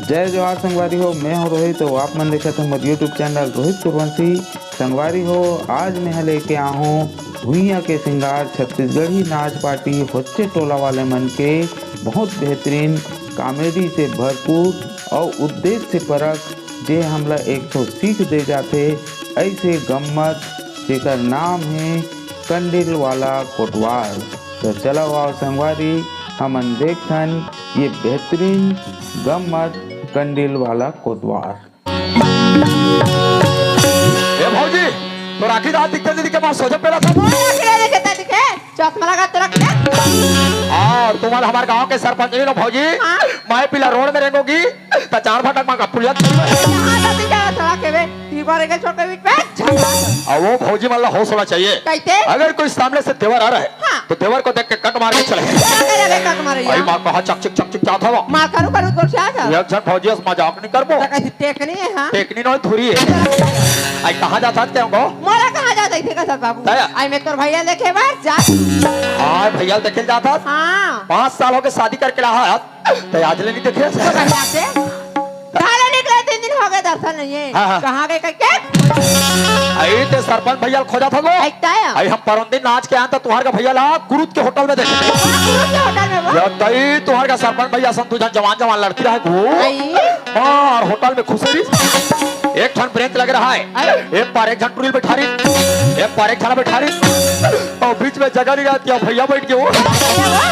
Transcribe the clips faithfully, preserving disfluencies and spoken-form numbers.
जय जोहार संगवारी हो, मैं हूं रोहित। तो आप मन देखत हो हमर YouTube चैनल रोहित सूर्यवंशी। संगवारी हो, आज मैं ह लेके आहूं भुइयां के सिंगार छत्तीसगढ़ी नाच पार्टी होच्चे टोला वाले मन के बहुत बेहतरीन कॉमेडी से भरपूर अउ उद्देश्य परक, जे हमला एक ठो सीख दे जाथे, ऐसे गम्मत जेकर नाम हे कंडिल वाला कोटवार। तो चलो आओ संगवारी, हमन देखथन ये बेहतरीन गम्मत कंडिल वाला कोटवार। ए भौजी, तो राखी दात दिखते नहीं दिखे, मैं सोझे पेला था। मोर राखी दात दिखे, दिखे? चश्मा लगा तो रख ले। हाँ, तुम्हारा हमारे गांव के सरपंच नहीं लो भौजी। हाँ। मैं पीला रोड में रेंगोगी, तो चार फटक मांगा पुलिया। यहाँ जाती क्या सड़क है बे? तीन बार एक छोड़ के बीच में झगड़ा। अब वो भौजी वाला हौसला चाहिए। कैसे? अगर कोई सामने से देवर आ रहा है, हाँ। तो देवर को देख के कट मार के चले। क्या करे बे कट मारे आई यार? माँ कहा चक चक चक चक क्या था वो? माँ करू करू तो क्या था? एक झन भौजी अस मजाक नहीं करबो। तो कैसे टेकनी है, हाँ? टेकनी नोय धुरी है। आई कहाँ जाता था तेरे को? मोला कहाँ जाता ही थे का सब बाबू? दया। आई मैं तोर भैया देखे बार जा। हाँ, भैया देखे जाता। हाँ। पाँच साल हो गए शादी करके रहा है, तो आज ले नहीं देखे। तो कहीं आते? काले निकले, तीन दिन हो गए, दर्शन नहीं है। हाँ, हाँ। कहाँ गए करके? आई ते सरपंच भैया खोजा था वो। ऐसा है? आई हम परौंदी नाच के आए तो तुम्हारे का भैया ला गुरुत के होटल में देखे। हाँ, गुरुत के होटल में वो। या तई तुम्हारे का सरपंच भैया संतु झन जवान जवान लड़की रहे गो। आई। मार होटल में खुसेरी। एक ठन ब्रेंच लग रहा है। अरे। एक बार एक झन टुरी बैठा रही, एक बार एक झन बैठा रही, और बीच में जगह नहीं रहती, अब भैया बैठ के वो। भैया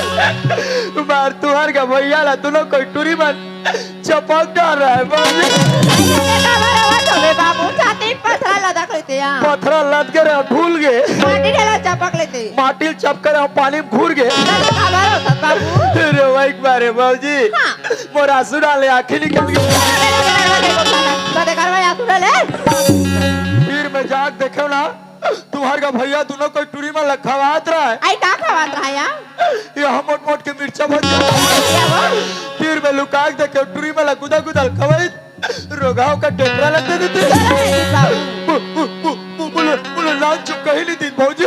वो? मार तुम्हारे का भैया ला दोनों कोई टुरी मन चपक डाल रहा है बाबू। अरे, अरे, बाबा, रवा तो बे बाबू, छाती में पथरा लदक लेते हैं। पथरा लद के रे, भूल गए। माटी ढेला चपक लेते। माटी चपक रहा, पानी में घूर गए। अरे, बाबा, रो सब बाबू। रे, वही बारे बाबूजी। हाँ। मोर आंसू डाले, आंखें निकल गई। अरे, अरे, अरे, अरे, अरे, अरे, करवा आंसू डाले। फिर मैं जाग देखे ना, तुम्हार का भैया दोनों कोई टुरी में लखवात रहा है। आई का खवात रहा है यार? ये हम मोट मोट के मिर्चा भज। क्या वो? फिर मैं लुका के देखे टुरी में गुदा गुदा खवाई, रोगाव का टेटरा लग दे देते। अरे बाबू। मु-, मु-, मु-, मु-, मुझे, मुझे लाल चुप कहीं नहीं दी भौजी।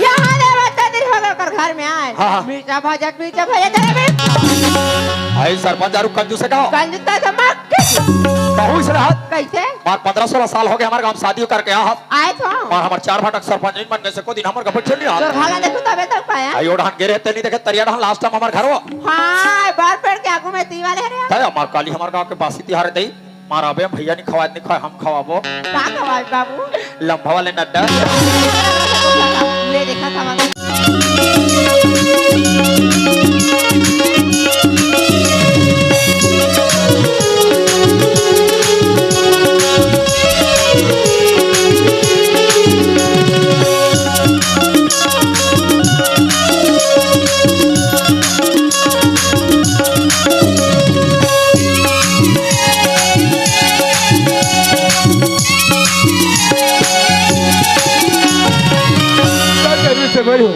यहाँ ले बच्चा दिन हो गए कर घर में आए। हाँ, हाँ। मिर्चा भजत, मिर्चा भजत, अरे बे। आई सरपंच दारू कंजूस है का? कंजूस तो समझ के। कहूँ से रहत? कैसे? मार पन्द्रह सोलह साल हो गए हमारे गांव में शादी करके यहाँ। आए तो? मार हमार चार भाटक सरपंच नहीं मन में से को दिन हमारे का बच्चे नहीं आते। तोर घाला देखो तबे तक पाया। आई ओढ़ान गिरे ते नहीं देखे तरिया ढान लास्ट टाइम हमारे घर हो। हाँ, बार पेड़ के आगू में तीवाले हरे। तय हमार काली हमारे गांव के बासी तिहार दई। मार अबे भैया नहीं खवाए, नहीं खवाए, हम खवाबो। का खवाए बाबू? लंबा वाले नड्डा। ले देखा खवा। का करूँ से भाई हो?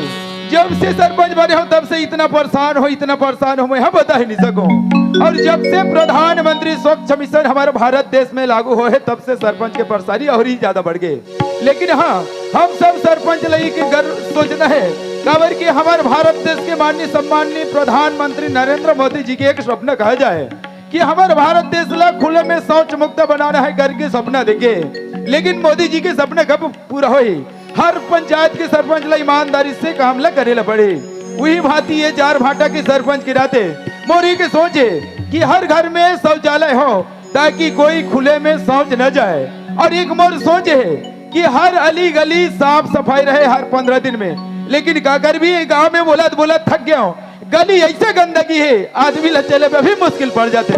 जब से सरपंच बने हो, तब से इतना परेशान हो, इतना परेशान हो, मैं हम बता ही नहीं सकूं। और जब से प्रधानमंत्री स्वच्छ मिशन हमारे भारत देश में लागू हो है, तब से सरपंच के परेशानी और ही ज्यादा बढ़ गए। लेकिन हाँ, हम सब सरपंच लई के गर्व सोचना है, काबर कि हमारे भारत देश के माननीय सम्माननीय प्रधानमंत्री नरेंद्र मोदी जी के एक सपना कहा जाए कि हमारे भारत देश ला खुले में शौच मुक्त बनाना है करके सपना देखे। लेकिन मोदी जी के सपना कब पूरा होई? हर पंचायत के सरपंच ला ईमानदारी से काम ला करे ला पड़े। वही भांति ये चार भाटा के सरपंच के नाते मोर एक सोच है कि हर घर में शौचालय हो, ताकि कोई खुले में शौच न जाए। और एक मोर सोच है कि हर अली गली साफ सफाई रहे हर पन्द्रह दिन में। लेकिन का करबी, गांव में बोलत बोलत थक गया हूँ। गली ऐसे गंदगी है, आदमी ला चले में भी मुश्किल पड़ जाते।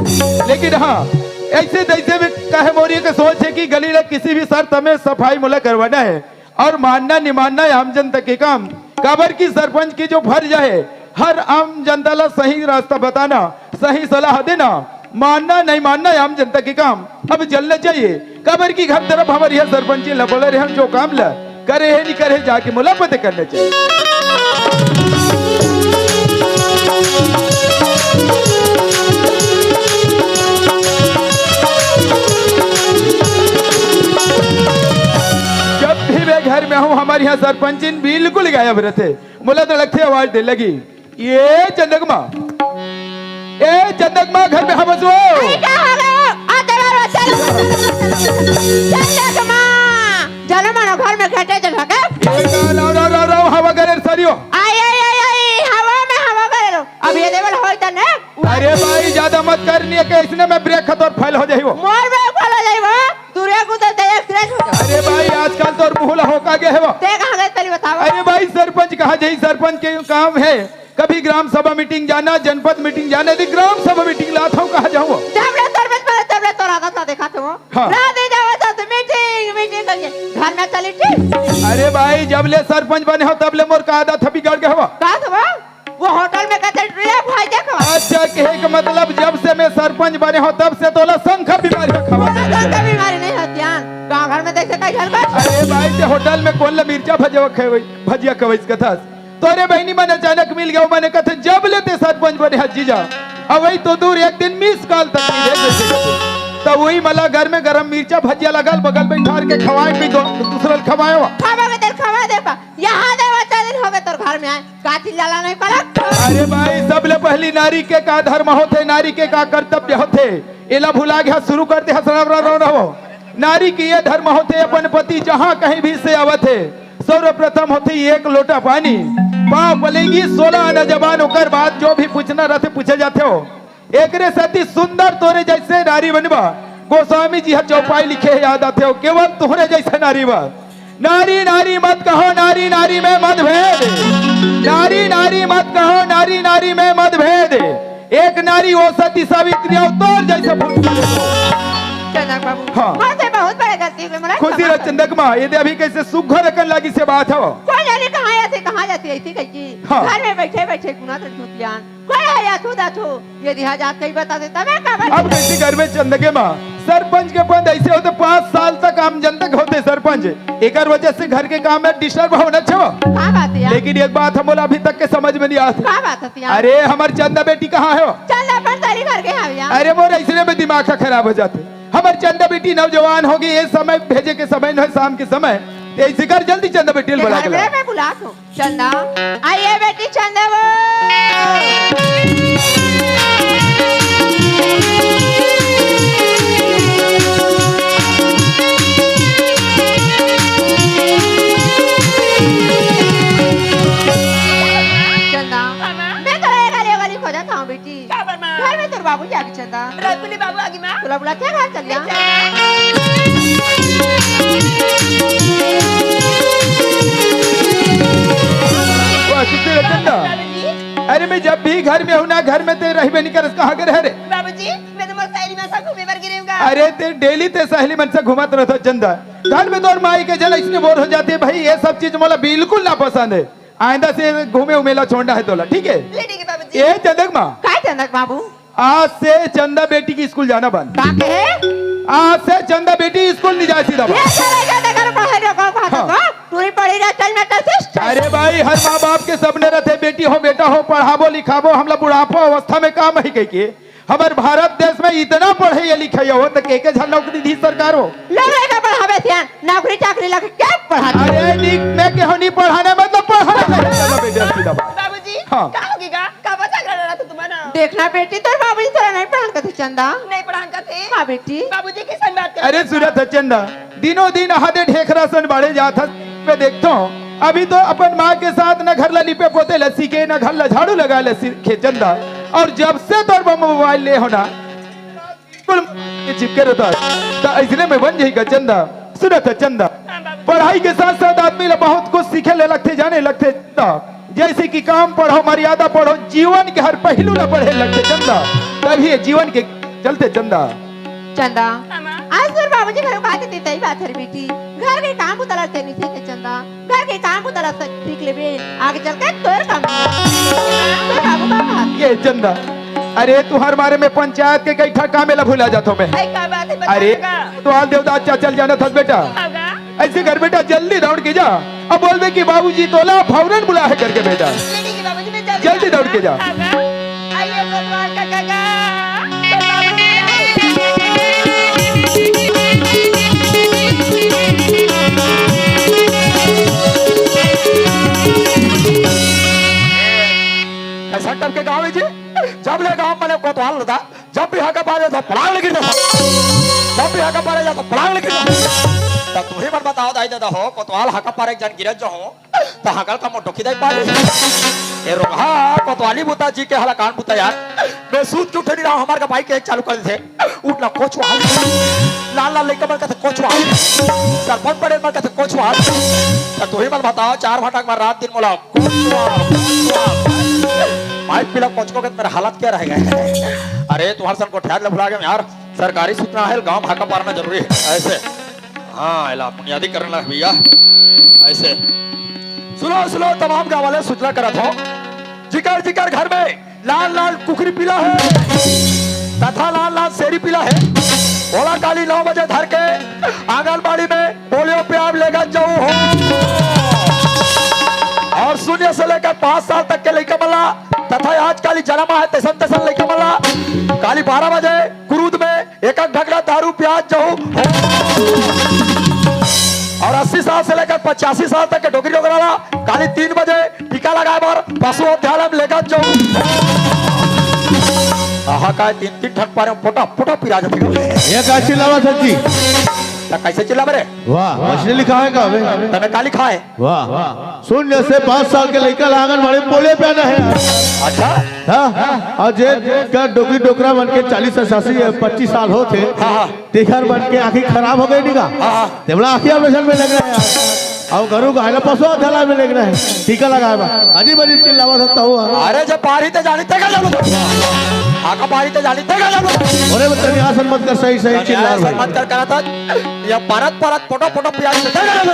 लेकिन हाँ, ऐसे तैसे भी कहे मोर एक सोच है कि गली ला किसी भी शर्त में सफाई मोला करवाना है। और मानना नहीं मानना है आम जनता के काम। काबर की सरपंच की जो फर्ज है, हर आम जनता ला सही रास्ता बताना, सही सलाह देना। मानना नहीं मानना है आम जनता के काम। अब चलना चाहिए, काबर की घर तरफ हमारे यह सरपंच लपड़ रहे हैं, जो काम ला करे है नहीं करे, जाके मुलाकात करना चाहिए। अउ इहाँ सरपंचिन बिल्कुल गायब रथे। मोला तो लगथे आवाज दे लगी, ए चंदकमा, ए चंदकमा, घर में हवस वो? अरे का हो गया? आ, चलो, चलो, चलो, चलो, चलो। चंदकमा, चलो मनो घर में घटे चलो, के? ए, राव, राव, राव, राव, हवा करे सरियो। आई, आई, आई, आई, हवा में हवा करे लो। अब ये देवल होई त ने? अरे भाई, ज्यादा मत कर, नहीं के इसने में ब्रेक खतोर फेल हो जाई वो। मोर ब्रेक फेल हो जाई वो। दूरिया गुजर ते एक्सीडेंट हो जाए। अरे भाई, आजकल तोर मुंह ला होका गे हे वो। ते कहाँ गए पहले बताओ। अरे भाई, सरपंच कहाँ जाई? सरपंच के काम है कभी ग्राम सभा मीटिंग जाना, जनपद मीटिंग जाना, यदि ग्राम सभा मीटिंग ला था कहाँ जाऊँ? जब ले सरपंच बने, तब ले तोर आदत ला देखा थे वो। हाँ। रात ही जाओ सब मीटिंग, मीटिंग करके घर में चली थी। अरे भाई, जब ले सरपंच बने हो, तब ले मोर का आदत है बिगड़ गए हो। का था वो? वो होटल में कहते ड्रिया भाई देखो। अच्छा, कहे के मतलब जब से मैं सरपंच बने हो तब से तोला शंख बीमारी हो खवा। तोला शंख बीमारी नहीं होती यार। गाँव घर में देखे कई घर में। अरे भाई, ते होटल में कौन ला मिर्चा भजिया खवे, भजिया खवे इसका था? तो अरे बहनी मन अचानक मिल गया, मैंने कहते जब ले ते सरपंच बने हो जीजा, अब वही तो दूर एक दिन मिस कॉल तक नहीं दे देते। तो वही मला घर में गरम मिर्चा भजिया लगल, बगल में ठार के खवाए भी दो, दूसरा खवाए हुआ। खावा के तेल खवा दे पा। यहाँ दे बच्चा दिन हो गए तोर घर में आए। का चिल्लाना नहीं पड़ा? अरे भाई, सबले पहली नारी के का धर्म होथे, नारी के का कर्तव्य होथे, एला भुला गया, शुरू कर दे हस, रव, रव, रव, रहो। नारी के ये धर्म होथे, अपन पति जहाँ कहीं भी से आवत हे, सर्वप्रथम होथे एक लोटा पानी, पाँव पलेगी, सोलह आना जबान, ओकर बाद जो भी पूछना रहथे, पूछे जाथे हो। एकरे सेती सुंदर तोरे जैसे नारी बनबा, गोस्वामी जी ह चौपाई लिखे हे, याद आथे हो, केवल तोहरे जैसे नारी बा। नारी नारी मत कहो, नारी नारी में मतभेद। नारी नारी मत कहो, नारी नारी में मतभेद। एक नारी वो सती सावित्री अउ तोर जैसे फूल। चंदक बाबू, हाँ। मोर से बहुत बड़े गलती हो गई, मोला खुशी क्षमा रह कर। चंदक माँ, ये दे अभी कैसे सुघर अकन लागी से बात हो। कोई जाने कहाँ जाते, कहाँ जाते, ऐसी कैसी? हाँ। घर में बैठे बैठे गुना तो झूठ ज्ञान। कोई है या तू दा तू? ये दिहा जात कहीं बता दे, तबे का बता? अब कैसी घर में चंदक माँ, सरपंच के पद ऐसे होते, पाँच साल तक आम जनता के होते सरपंच, एकर वजह से घर के काम में डिस्टर्ब होना छवा। का बात है यार? लेकिन एक बात हमला अभी तक के समझ में नहीं आती। का बात है यार? अरे, हमार चंदा बेटी कहाँ है? चंदा अपन तारी घर के हवे यार। अरे, मोर ऐसने में दिमाग का खराब हो जाथे। हमार चंदा बेटी नौजवान होगे, ये समय भेजे के समय नहीं, शाम के समय। ते ऐसे कर जल्दी चंदा बेटी ये बुला के घर ला। में मैं बुला दूँ। चंदा, आइए बेटी चंदा वो। चंदा, हाँ, माँ। मैं तो ये गली गली खोजत हूँ बेटी। का बर माँ? घर में तोर बाबूजी आगे चंदा। रतुली बाबू आगे माँ। तोला बुला क्या घर चल जा? वाह, कितने रतन दा। बाबूजी। अरे, मैं जब भी घर में हूँ ना, घर में ते रहबे नहीं करस, कहाँ के रह रे? बाबूजी, मैं तो मोर सहेली मन संग घूमे बर गे रहेंव गा। अरे, ते डेली ते सहेली मन से घूमत रहत चंदा। घर में तोर माई के जन इसने बोर हो जाते भाई, ये सब चीज मोला बिल्कुल ना पसंद है। आइंदा से घूमे उमे ला छोड़ना है तोला, ठीक है? ले, ठीक है बाबूजी। ए चंदक माँ। काय चंदक बाबू? आज से चंदा बेटी के स्कूल जाना बंद। का कहे? आज से चंदा बेटी स्कूल नहीं जाए सीधा ये बात। सारे का देखा पढ़ाई रखा बात हाँ। का। पूरी पढ़ी रहा चल मैं तो सिस्ट। अरे भाई, हर माँ बाप के सपने रहते, बेटी हो, बेटा हो, पढ़ाबो, लिखाबो, हमला बुढ़ापो अवस्था में काम ही कह के। हमारे भारत देश में इतना पढ़े या लिखे हो, तो के के झन नौकरी दी सरकार हो? लड़ाई का पढ़ावे सियान, नौकरी चाकरी लगे क्या पढ़ा? अरे, नहीं, मैं कहो नहीं पढ़ाना, मतलब पढ़ाना चाहिए चंदा बेटी सीधा बात। बाबूजी, हाँ। का होगी गा? का बचा कर रहा था तुम्हारा? देखना बेटी, तोर बाबूजी तोरा नहीं पढ़ान कथे चंदा। नहीं पढ़ान कथे? हाँ बेटी। बाबूजी किसन बात कर अरे, सुरत है चंदा, दिनों दिन आदे ढेखरा सन बाढ़े जात हस। मैं देखता हूँ, अभी तो अपन माँ के साथ न घर ला लिपे पोते ला सीखे, न घर ला झाड़ू लगा ला सीखे चंदा। और जब से तोर बम मोबाइल ले हो ना, बिल्कुल के चिपके रहता है। तो इसलिए मैं बन जाएगा चंदा। सुनत है चंदा, हाँ, बाबू। पढ़ाई के साथ साथ आदमी ला बहुत कुछ सीखे ले लगते, जाने लगते चंदा। जैसे कि काम पढ़ो, मर्यादा पढ़ो, जीवन के हर पहलू ला पढ़े लगते चंदा। तभी ये जीवन के चलते चंदा। चंदा, हाँ, माँ। आज तोर बाबूजी घर का आते तई बात हर बेटी। घर के काम उतला ते नहीं थे चंदा। घर के काम उतला सीख लेबे। आगे चल के तोर काम। तोर बाबू का बात। ये चंदा, अरे तुहर मारे में पंचायत के कई ठा काम ला भुला जातो मैं। अरे का बात है, बता अरे का? तो आल देवदास चाचा चल जाना था बेटा। हाँ, गा। ऐसे घर बेटा जल्दी दौड़ के जा, अब बोल दे कि बाबूजी तोला फौरन बुला है करके बेटा। नहीं, नहीं, बाबूजी, मैं जल्दी जल्दी दौड़ के जा। हाँ, गा। आइए कोतवाल काका गा। तो बाबूजी, कोतवाल दादा, जब भी हाका पारे जाथों, पड़ांग ले गिर जाथों। जब भी हाका पारे जाथों, पड़ांग ले गिर जाथों। त तुही मन बताओ दाई ददा हो, कोतवाल हाका पारे एक झन गिरत जो हो, त हाका ल का मोटो खिदाई पारे। ए रोगहा, कोतवाली बुता जी के हला कान बुता यार। मैं सूत के उठे नहीं रहा हूँ, हमर का बाइक एक चालू कर देथे। उठ ना कोचवा। लान लान लइका मन कथे कोचवा। सरपंच पड़े मन कथे कोचवा। त तुही मन बताओ, चार भाटा के बाद रात दिन मोला कोचवा, कोचवा। माइक पीला कोचको के मेरा हालत क्या रहेगा? अरे तुम्हारे सन को ठहर ले भुला गए यार। सरकारी सूचना है, गांव हाका पारना जरूरी है। ऐसे। हाँ, एला बुनियादी करना है भैया। ऐसे। सुनो, सुनो, तमाम गाँव वाले सूचना करत हो। जिकर जिकर घर में लाल लाल कुकरी पीला है तथा लाल लाल शेरी पीला है, ओला काली नौ बजे धर के आंगनबाड़ी में पोलियो प्याब लेगा जाऊ हो। और शून्य से लेकर पाँच साल तक के लइका मन ला तथा आज काली जन्म है तैसन तैसन लइका मन ला काली बारह बजे कुरूद में एक एक ढकला दारू प्याज जाऊ हो। और अस्सी साल से लेकर पचासी साल तक के डोकरी डोकरा ला काली तीन बजे टीका लगाए बर पशु अध्यालय में लेकर जाऊ। आहा, काय तीन तीन ठन पारे में पोटा पोटा पिरा जाथे। ये का चिल्लावत हस जी? त कैसे चिल्लाबे रे? वाह, मछली लिखा है का बे? तने का लिखा है? वाह, शून्य से पाँच साल के लइका ला आंगनबाड़ी में पोलियो पियाना है। अच्छा। हाँ, और जे का डोकरी डोकरा मन के चालीस से अस्सी, पच्चीस साल होत हे। हाँ, हाँ। तेखर मन के आँखी खराब हो गई निका। हाँ, हाँ। तेमला आँखी ऑपरेशन में लगना है। अउ गरू गाय ला पशु अध्यालय में लगना है। टीका लगाए बर। अजीब अजीब चिल्लावत हस तहू ह। अरे जब पारी ते जानी ते का जानू। हाका पारी ते जानी ते का जानू। अरे बच्चा, यहाँ सन मत कर, सही, सही चिल्ला अरे भाई। मत कर, करा था। ये परत परत पोटा पोटा पियाज ते का जानू।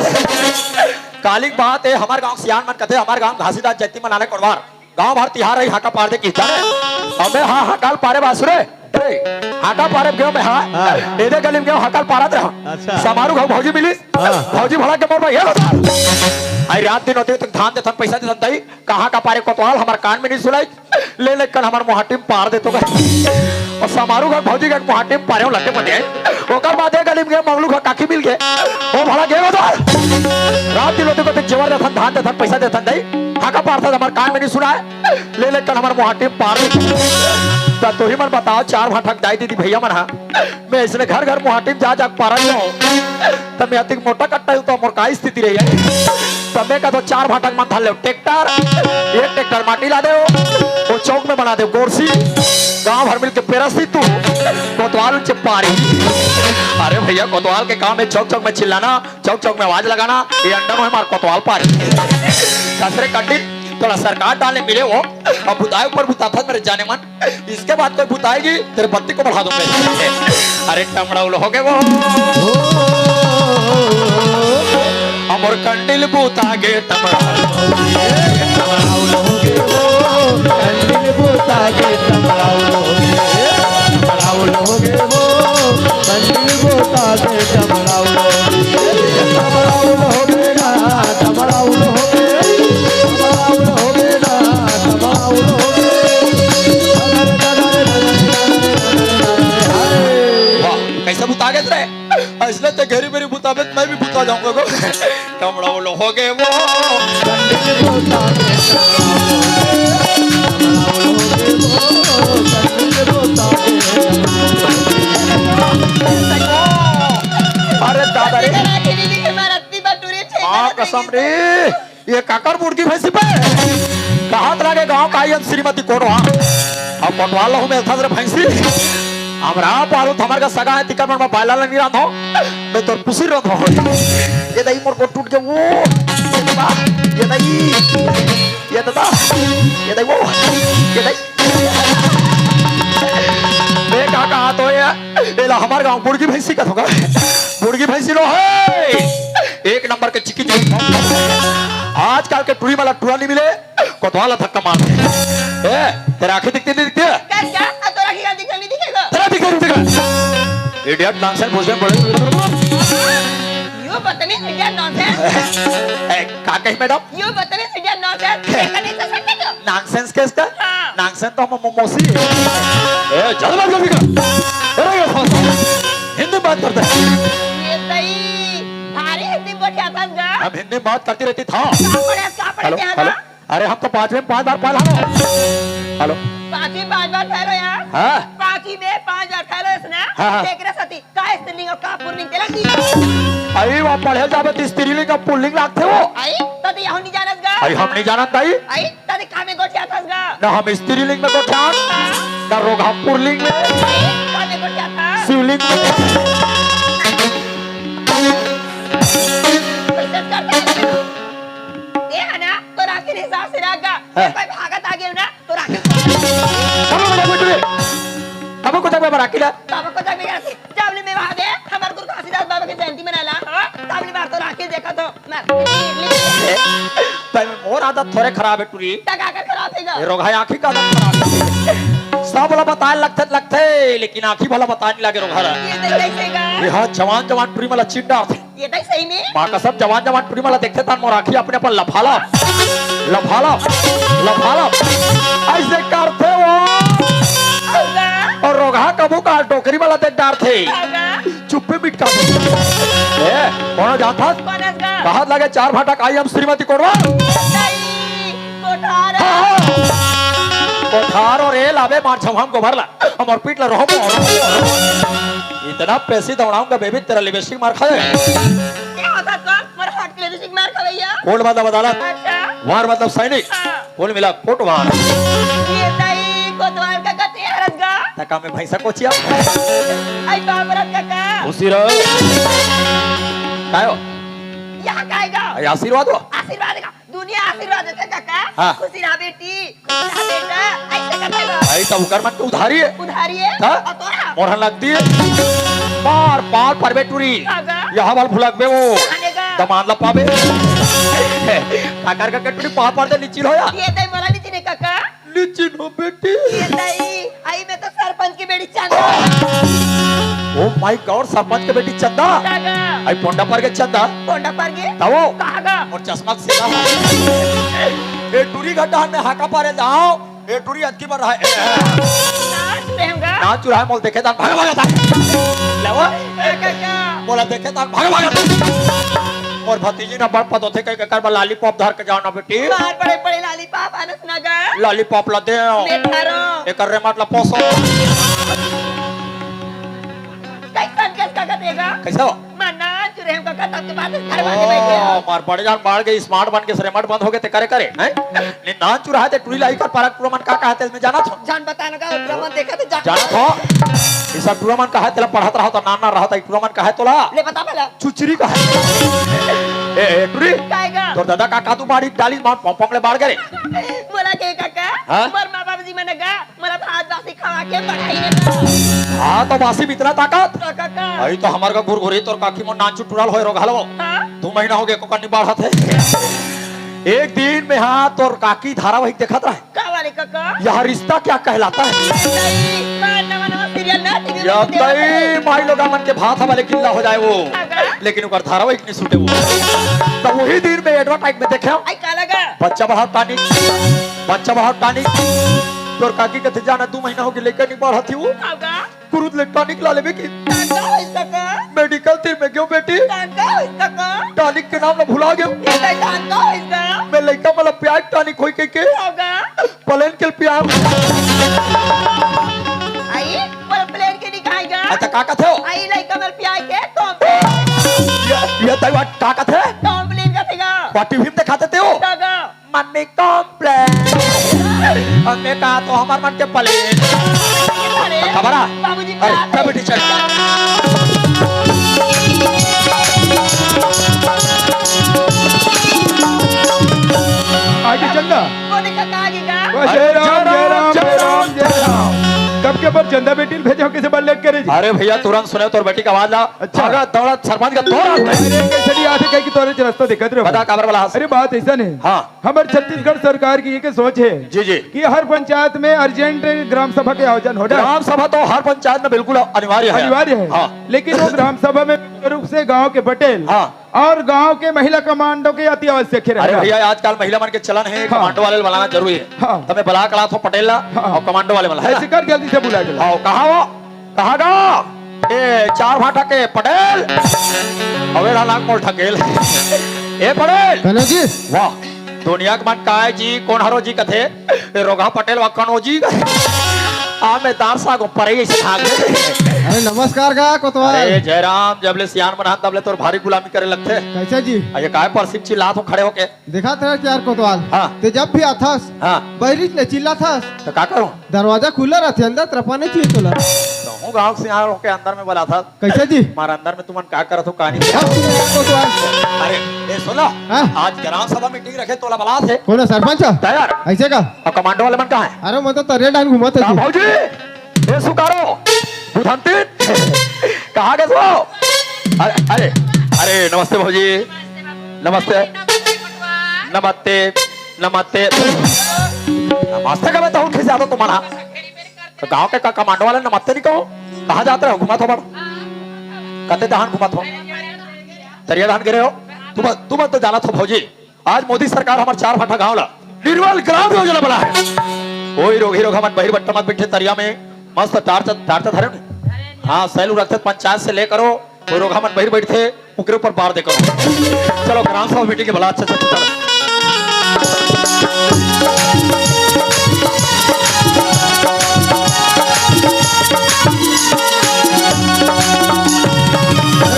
काली के बात है, हमर गांव सियान मन कथे, हमर गांव घासीदास जैती मनाने कोरवार। गांव भर तिहार रही, हाका पार दे की जाने। अबे हाँ, हाका ल पारे बासुरे। ए, हाका पारे गयो मैं, हाँ। हाँ। एदे गली में गयो, हाका ल पारत रहा। अच्छा। समारू घर भौजी मिलिस। हाँ। भौजी भड़ा के मोर भाई, ये बता। आई रात दिन होते तक धान देथन, पैसा देथन, तई कहाँ का पारे कोतवाल हमर कान में नहीं सुनाई। ले ले कन हमर मुहाटी में पार देतो का। और समारू घर भौजी के मुहाटी में पारे लटे पटे। ओकर बाद ए गली में गयो, मंगलू घर काकी मिल गए। ओ भड़ा गयो बता। रात दिन होते तक जेवर देथन, धान देथन, पैसा देथन, तई हाका पारथन हमर कान में नहीं सुनाए। ले ले कन हमर मुहाटी में पार। त तुही मन बताओ, चार भाटा के दाई दीदी भैया मन हा, मैं इसने घर घर मुहाटी में जा जा के पारा जाऊं, त मैं अतिक मोटा कट्टा हूं, त मोर का स्थिति रही है? त मैं कहता चार भाटा के मन धर ले ट्रैक्टर, एक ट्रैक्टर माटी ला दे, वो चौक में बना दे गोरसी, गांव भर मिलके पेरसी तू, कोतवाल उनसे पारी। अरे भैया, कोतवाल के काम है चौक चौक में चिल्लाना, चौक चौक में आवाज लगाना, ये अंडा में मार कोतवाल पारी। कसरे कड्डी, थोड़ा सरकार डाले मिले हो, अब बुताए ऊपर बुताथत मेरे जाने मन, इसके बाद कोई बुताएगी, तेरे बत्ती को बढ़ा दूंगा। अरे टमड़ाउल हो गए वो, हमर कंडिल बुता गे टमड़ाउल हो गए, टमड़ाउल हो गए वो, कंडिल बुता गे टमड़ाउल हो गए, टमड़ाउल हो गए वो, कंडिल बुता गे टमड़ाउल हो गए, टमड़ाउल हो गए ना, टमड़ाउल हो गए, टमड़ाउल हो गए ना, टमड़ाउल हो गए। वाह, कैसे बुता गए रे? ऐसने ते घेरी बेरी बुताबे त मैं भी बुता जाऊंगा गो। टमड़ाउल हो गए वो। अरे दादा रे। हाँ, कसम रे। ये काकर मुर्गी भैंसी पे? कहात लागे गांव का आई हम श्रीमती कोटवा। अब कोटवाल लहू में था रे भैंसी। हमरा पारू थमर का सगा है, तिकर मन में बायला ला नहीं रांधो। मैं तोर पुसी रांधो। ये दई मोर को टूट गया वो। ये दई, ये दई, ये ददा, ये दई वो, ये दई। मैं का कहा तो ये, एला हमार गांव मुर्गी भैंसी का थोका। मुर्गी भैंसी लो है। एक नंबर के चिकी जो। आजकल के टूरी वाला टूरा नहीं मिले। कोतवाल धक्का मार दे। ए, तेरा आंखें दिखती नहीं दिखती है? क्या, क्या? अब तो राखी का दिखना नहीं दिखेगा? तेरा दिखता नहीं दिखेगा? Idiot nonsense बोलते हैं बड़े। You बदतमीज idiot nonsense। ए, का कही मैडम? You बदतमीज idiot nonsense। देखा नहीं तो सकते क्यों? Nonsense क्या इसका? हाँ। Nonsense तो हम मोमोसी है। ए, जल्द बात जल्दी कर। अरे ये फंसा। हिंदी बात करते हैं। ये सही। भारी हिंदी बोल के आता था। हम हिंदी में बात करती रहती था। क्या पढ़े, क्या पढ़े हेलो, थे हेलो। ना? अरे हम तो पाँचवें में पाँच बार पास हो। हेलो। पाँचवीं पाँच बार फेल हो यार। हाँ? पाँची में पाँच अठारह ना? हाँ, हाँ। तेकरे सेती का स्त्रीलिंग अउ का पुल्लिंग तेला की? अई, वहाँ पढ़े जाबे त स्त्रीलिंग अउ पुल्लिंग लागथे वो। अई, त ते यहू नहीं जानस गा? अई, हम नहीं जानन दाई। अई, त ते का में गोठियाथस गा? ना हम स्त्रीलिंग में गोठियान, हाँ। ना रोगहा पुल्लिंग में। अई, का में गोठियाथस? शिवलिंग में। कैसे करता है? ये है ना, तो राखी हिसाब से रख गा। हाँ। कोई भागत आ गया ना, तो राखी। तब को जाबे टुरी, तब को जाबे राखी ला। तब को जाबे राखी। जब ले मैं वहाँ दे, हमर गुरु घासीदास बाबा के जयंती मनाला, हाँ? तब ले मार तो राखी देखा तो, मार। तब मोर आदत थोरे खराब हे टुरी। त का का खराब हे गा? ये रोगहा आँखी का आदत खराब हे। सब ला बताए लगथे, लगथे, लेकिन आँखी भला बताए नहीं लागे रोगहा ला। ये देख कैसे गा? ये हाँ, जवान, जवान टुरी मन ला चिढ़ डारथे। ये तो सही में। माँ कसम, जवान जवान टुरी मन ला देखथे तहान मोर आँखी अपने आप लफाला, लफाला, लफाला, ऐसे करथे वो। अउ गा? अउ रोगहा कभू का डोकरी मन ला देख डारथे। अउ गा? चुप्पे मिटका दे। ए, कोन जाथस? कोन हस गा? कहत लगे चार भाटा काई हम श्रीमती कोटवार। नहीं, कोठार। हाँ, हाँ। कोठार अउ ए लाबे मार छमाम गोबर ला। हमर पीठ ला रहो, रहो, रहो। इतना पैसे दौड़ाऊंगा बेबी, तेरा लिपस्टिक मार खाए। क्या होता कौन? मोर हाथ के लिपस्टिक मार खा भैया। कोट मतलब अदालत। अच्छा। वार मतलब सैनिक। हाँ। कुल मिला कोटवार। ये दाई कोटवार का कते हरत गा? तका में भैंसा कोचिया। आई बाप रत काका। खुशी रहो। काय हो? यहाँ काय गा? आई आशीर्वाद हो। आशीर्वाद का। दुनिया आशीर्वाद देथे काका। हाँ। खुशी रह बेटी, खुशी रह बेटा, ऐसे कहते हैं। भाई, तब उकर मन के उधारी है। उधारी है? हाँ? और तोरा? मोरहन लगती है। बार, बार परबे टुरी। काका। यहाँ बाल भुलक बे वो। जाने का। दमान ला पाबे। काकर का टुरी पाँव पर दे निचिल होया। ये दे मोला निचिने काका। निचिन हो बेटी। ये दे। आई मैं तो सरपंच की बेटी चंदा। Oh my God, सरपंच के बेटी चंदा। काका। आई पोंडा पर के चंदा। पोंडा पर के? तवो। कहाँ का? मोर चश्मा से सीधा। ए टुरी घटा में हाका पारे जाओ। ए टुरी अतकी बर रहा है। नाच पे होगा। नाच चुराए मोल देखे तान भाग भाग था। लेवा। ए काका। मोला देखे तान भाग भाग था। मोर भतीजी ना बड़ पतोथे कह के कर बा लॉलीपॉप धर के जाओ ना बेटी। मार बड़े बड़े लॉलीपॉप आनस ना गा। लॉलीपॉप ला दे। मैं थारो। एकर रेमट ला पोसो। कैसन केस काका देगा? कैसा हो? मना चुरे हम काका तब के बाद घर वाले बैठे ओ, हो। मार बड़े जान बाढ़ गई, स्मार्ट बन के रेमट बंद हो गए ते करे करे, हैं? निन्ना चुराए ते टुरी लाई कर पारा टुरा मन का कहते मैं जाना था। जान बता ना का टुरा मन देखा तो जा। जाना था। ये सब टुरा मन कहा तेला पढ़त रहा था, नाना रहा था, टुरा मन कहा तोला। ले बता पहला। चुचरी का है। ए, ए, टुरी। काहेगा? तोर दादा का कादू बाड़ी डाली मार पोंग पोंग ले बाढ़ करे। मोला के काका? हाँ? मोर माँ बाप जी मन गा, मोला भात बासी खवा के पढ़ाई में गा। हाँ, तो बासी में इतना ताकत? तो काका। अई तो हमर का गुरगुरी तोर काकी मोर नानचु टुराल होय रोगहा लो। हाँ? दू महीना हो गए को कन्नी बाढ़त है। एक दिन में हाँ तोर काकी धारावाहिक देखत रहे। का वाले काका? यह रिश्ता क्या कहलाता है? नहीं, मैं नवा नवा सीरियल ना टीवी या में देखत तई रहे। माई लोग मन के भात वाले किल्ला हो जाए वो। काका। लेकिन ओकर धारावाहिक नहीं छूटे वो। तो वही दिन में एडवर्टाइज में देखे आई का लगा? बच्चा बढ़ाओ टानिक, बच्चा बढ़ाओ टानिक। तोर काकी कथे जाना दू महीना हो गए लेकर नहीं बढ़त ही वो। काका। कुरुद ले टॉनिक ला लेबे की। टांका हो इसका का? मेडिकल तीर में क्यों बेटी? टांका हो इसका का? टॉनिक के नाम ला भुला गयो। ये तो टांका हो इसका? मैं लइका मला प्याज टॉनिक होई कह के। होगा। प्लेन के प्याज। आई, पर प्लेन के नहीं खाएगा। अच्छा, का कथे हो? आई लइका मला प्याज के कॉम्प्लेन। ये, ये तई बात का कथे? कॉम्प्लेन का थेगा। बाटी भीम दिखा देते हो? दादा। Mummy complain. अम्मे का तो हमार मन के पले। अरे, खबर आ? बाबूजी अरे, बात तब है। टीचर। आगे चंदा। वो देखा कहाँ गिरा? बस अरे, जय राम, जय राम, जय राम, जय राम। कब के पर चंदा बेटी भेजे हो किसे बार लेट करे जी? अरे भैया, तुरंत सुने तोर बेटी का आवाज ला। अच्छा। भागा, दौड़ा, सरपंच का दौड़ा। अरे, कैसे नहीं आते, कहीं की तोरे रास्ता देखत रहे हो। बता, काबर वाला हंस। अरे, बात ऐसा नहीं। हाँ। हमर छत्तीसगढ़ सरकार की ये के सोच है जी, जी। कि हर पंचायत में अर्जेंट ग्राम सभा के आयोजन हो जाए। ग्राम सभा तो हर पंचायत में बिल्कुल अनिवार्य है। अनिवार्य है। हाँ। लेकिन वो ग्राम सभा में मुख्य रूप से गांव के पटेल हाँ। और गांव के महिला कमांडो के अति आवश्यक है अरे रहना। भैया, आजकल महिला मन के चलन है, हाँ। कमांडो वाले बनाना जरूरी है। हाँ। तमे बला कला थो पटेल ला हाँ। और कमांडो वाले बना, है ना? ऐसे कर जल्दी से बुला के ला। हाँ, कहाँ हो? कहाँ गा? ए, चार भाटा के पटेल। अबे ला नाक मोल ठकेल। ए पटेल। कन्हैया जी। वाह, दुनिया के मन काय जी, कोन हरो जी कथे? ए, रोगहा पटेल वा कनो जी। आ, मैं दार साग ऊपर ही ऐसे भाग गए। अरे नमस्कार गा कोतवाल। अरे जयराम, जब ले सियान मन हन, तब ले तोर भारी गुलामी करे लगथे। कैसे जी? अरे काय परसिक चिल्लात हो खड़े होके? देखा था यार कोतवाल। हाँ। ते जब भी आथस, हाँ। बहरीच ले चिल्लाथस। तो का करूं? दरवाजा खुला रहथे, अंदर तरफ आने चाहिए तोला। तो हूँ गाँव सियान होके अंदर में बलाथस। कैसे जी? मार अंदर में तुमन का करत हो, कहानी। हाँ, सुन यार कोतवाल। अरे, ए, सुन ला। हाँ। आज ग्राम सभा मीटिंग रखे, तोला बलात हे। कौन है, सरपंच? तैयार। ऐसे का? अउ कमांडो वाले मन कहाँ हे? अरे, मैं तो तरिया डाहन घूमत हे का जी। भौजी, ए सुकारो, बुधंती, कहाँ गे हो? अरे, अरे, अरे, नमस्ते भौजी, नमस्ते, नमस्ते, नमस्ते, नमस्ते का मैं तो उठ से आता तुम्हारा। तो गाँव के का कमांडो वाले नमस्ते नहीं कहो? कहाँ जात रहे हो? घूमत हो बड़? कते डाहन घूमत हो? तरिया डाहन गे रहे हो? तुम, तुम तो जानत हो भौजी, आज मोदी सरकार हमर चार भाठा गांव ला निर्मल ग्राम योजना बलाय हे। ओई रोगही रोगहा मन बहिर बट्टा मत बइठे तरिया में, मस्त टार्च, टार्च धरे ने। हाँ, सैलू रखते पंचायत से ले करो, ओई रोगहा मन बहिर बइठे, ओकरे ऊपर बार दे करो। चलो, ग्राम सभा मीटिंग के बला, अच्छा, अच्छा, अच्छा, चलो।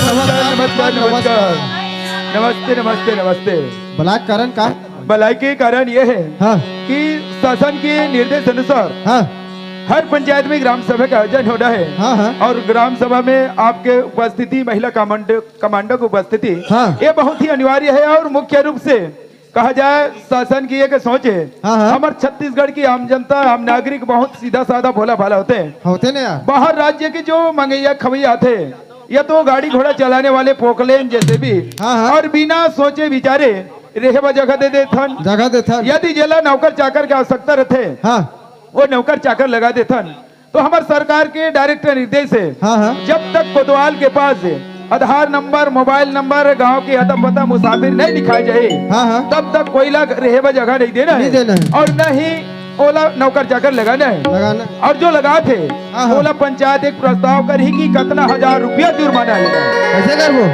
नमस्कार, नमस्कार, नमस्कार। नमस्ते, नमस्ते, नमस्ते। बलाय के कारण का? बलाय के कारण ये है हाँ। कि शासन के निर्देश अनुसार हाँ। हर पंचायत में ग्राम सभा का आयोजन होना है। हाँ, हाँ। और ग्राम सभा में आपके उपस्थिति, महिला कमांड-, कमांडो की उपस्थिति, हाँ। ये बहुत ही अनिवार्य है। और मुख्य रूप से कहा जाए, शासन की एक सोच है। हाँ, हाँ। हमारे छत्तीसगढ़ की आम जनता, आम नागरिक बहुत सीधा साधा, भोला भाला होते हैं। होते ना यार। बाहर राज्य के जो मंगैया खवैया आते हैं, या तो गाड़ी घोड़ा चलाने वाले पोकलेन जैसे भी, हाँ, हाँ। और बिना सोचे विचारे रेहे बर जगह दे देथन। जगह देथन। यदि जेला नौकर चाकर के आवश्यकता रहते, हाँ। वो नौकर चाकर लगा देथन। तो हमार सरकार के डायरेक्ट निर्देश है, हाँ, हाँ। जब तक कोतवाल के पास आधार नंबर, मोबाइल नंबर, गांव के अता पता, मुसाफिर नहीं लिखाए जाए, हाँ, हाँ। तब तक कोई ला रहे बर जगह नहीं देना नहीं है। देना है। और न ही ओला नौकर चाकर लगाना है। लगाना। और जो लगाथे, हाँ, हाँ। ओला पंचायत एक प्रस्ताव करही कि कतना हजार रुपया जुर्माना लेगा। कैसे करबो?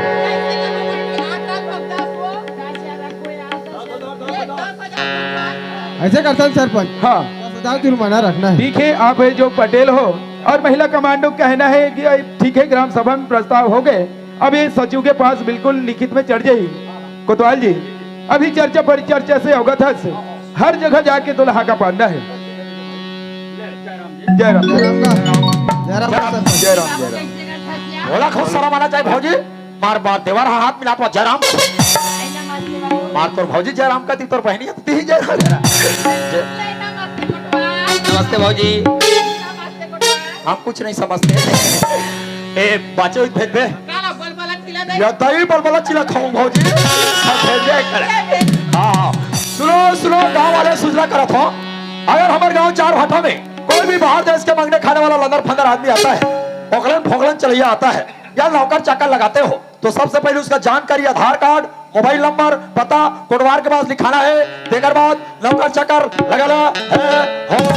ऐसे करता है सरपंच। हाँ। दस हजार जुर्माना रखना है। ठीक है, आप है जो पटेल हो और महिला कमांडो का कहना है कि ठीक है, ग्राम सभा में प्रस्ताव हो गए, अब ये सचिव के पास बिल्कुल लिखित में चढ़ जाइए। कोतवाल जी, अभी चर्चा परिचर्चा से अवगत है, हर जगह जाके तो लहाका पांडा है। जय राम। जय राम का। जय राम का सरपंच। जय राम, जय राम। बोला खूब सारा माना चाहे भौजी। मार बात देवर हा हाथ मिला तो जयराम। मार तोर भौजी जयराम का दी, तोर बहनी दी जयराम। जय-, नमस्ते भौजी। हम कुछ नहीं समझते। ए, बच्चे हुई फेंक दे। या दही बलबला चिला खाऊं भौजी। हाँ, फेंक दे करे। हाँ, हाँ। सुनो, सुनो, गांव वाले सूचना करत हो। अगर हमारे गांव चार भाटा में कोई भी बाहर देश के मंगने खाने वाला लंदर फंदर आदमी आता है, ओकलन फोकलन चलैया आता है, या नौकर चाकर लगाते हो, तो सबसे पहले उसका जानकारी, आधार कार्ड, मोबाइल नंबर, पता कोटवार के पास लिखाना है। तेकर बाद नौकर चाकर लगाना है। हो, हो।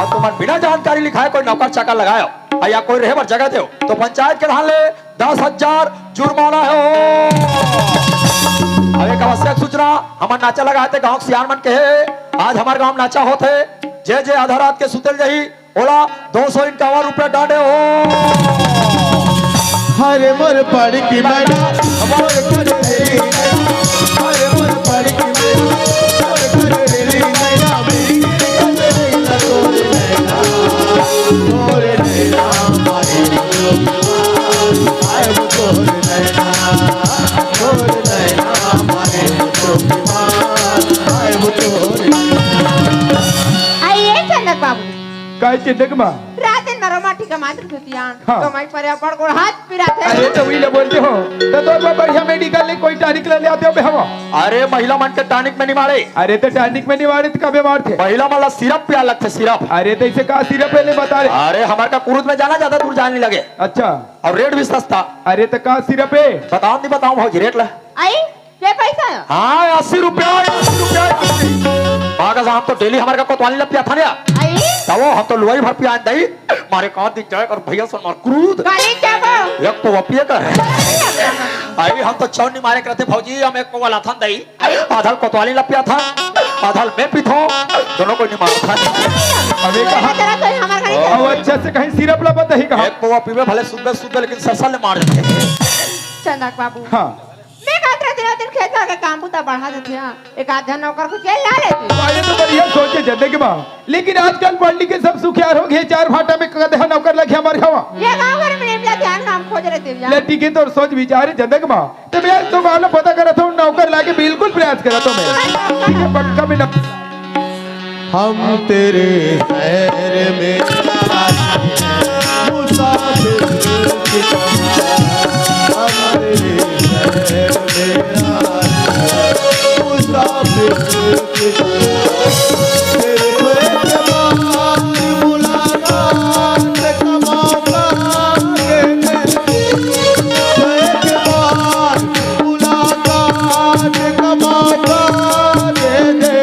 और तुमन बिना जानकारी लिखाए कोई नौकर चाकर लगायो, या कोई रहे बर जगह देव, तो पंचायत के धान ले दस हजार जुर्माना है। हो। अब एक आवश्यक सूचना, हमर नाचा लगाए थे गांव के सियान मन के है, आज हमारे गांव में नाचा होत है, जे जे आधा रात के सुतल जाही, ओला दो सौ इक्यावन रुपया डांडे हो। हरे मोर पड़की मैना, मोर पड़की मैना, हरे मोर पड़की मैना, मोर पड़की मैना, मेरी नैना, तोर नैना, तोर नैना, मारे आए वो तोर नैना, तोर नैना, मारे आए वो तोर नैना। आइए चंदक बाबू। काय चिंदक माँ? रात दिन मरो माटी का मात्र धुतियान। हाँ। कमाई पर अपन गोड़ हाथ पिराथे। अरे तो वही ले बोलते हो। तो तो, तो बढ़िया मेडिकल ले कोई टॉनिक ले, ले आते हो बे हवा। अरे महिला मन के टॉनिक में नहीं मारे। अरे तो टॉनिक में नहीं मारे तो कबे मारथे? महिला मन ला सिरप पिया लगथे, सिरप। अरे तो इसे का सिरप है, ले बता रे। अरे हमारे का कुरुद में जाना, ज्यादा दूर जाने नहीं लगे। अच्छा। और रेट भी सस्ता। अरे तो का सिरप है? बताओ नहीं बताओ भौजी, रेट ला। आई? के पैसा है? हाँ, अस्सी रुपया, अस्सी रुपया, अस्सी। बागा साहब तो डेली हमारे का कोतवाली ला पियाथन या। आई? तब वो हम तो लुआई भर पिया दई। मारे का दिन जाए कर भैया सन मार क्रूद। गाली जाबो। एक पौवा पिए कर। आई हम तो चौनी मारे करते भौजी, हम एक पौवा लाथन दई। आधा कोतवाली ला पियाथन। आधा ल मैं पीथों, दोनों कोई नहीं मारता। अबे कहा, तेरा तो हमार घर अब अच्छा से कहीं सिरप ला बताही कहा। एक पौवा पीबे भले सुबह सुबह, लेकिन ससा ले मार देथे। चंदक बाबू। हाँ। मैं कहत रहती ना, दिन खेत के काम बुता बढ़ा देते हैं, एक आध जन नौकर को जेल ला लेती। अरे तो बढ़िया सोचे जदे के बा, लेकिन आजकल पढ़ लिख के सब सुखियार हो गए, चार भाटा में कदे नौकर लगे हमारे हवा। ये गाँव भर में निमला ध्यान काम खोज रहते हैं। ले ठीक है, तोर सोच विचार है जदे के बा। तो मैं तो गाँव में पता करत हूँ, नौकर लाके बिल्कुल प्रयास करत हूँ मैं। ठीक है, पक्का भी ना। हम तेरे शहर में मुसाफिर की तरह, हम तेरे शहर में मुसाफिर की तरह। तेरे को एक बार मुलाकात का मौका दे दे, एक बार मुलाकात का मौका दे दे।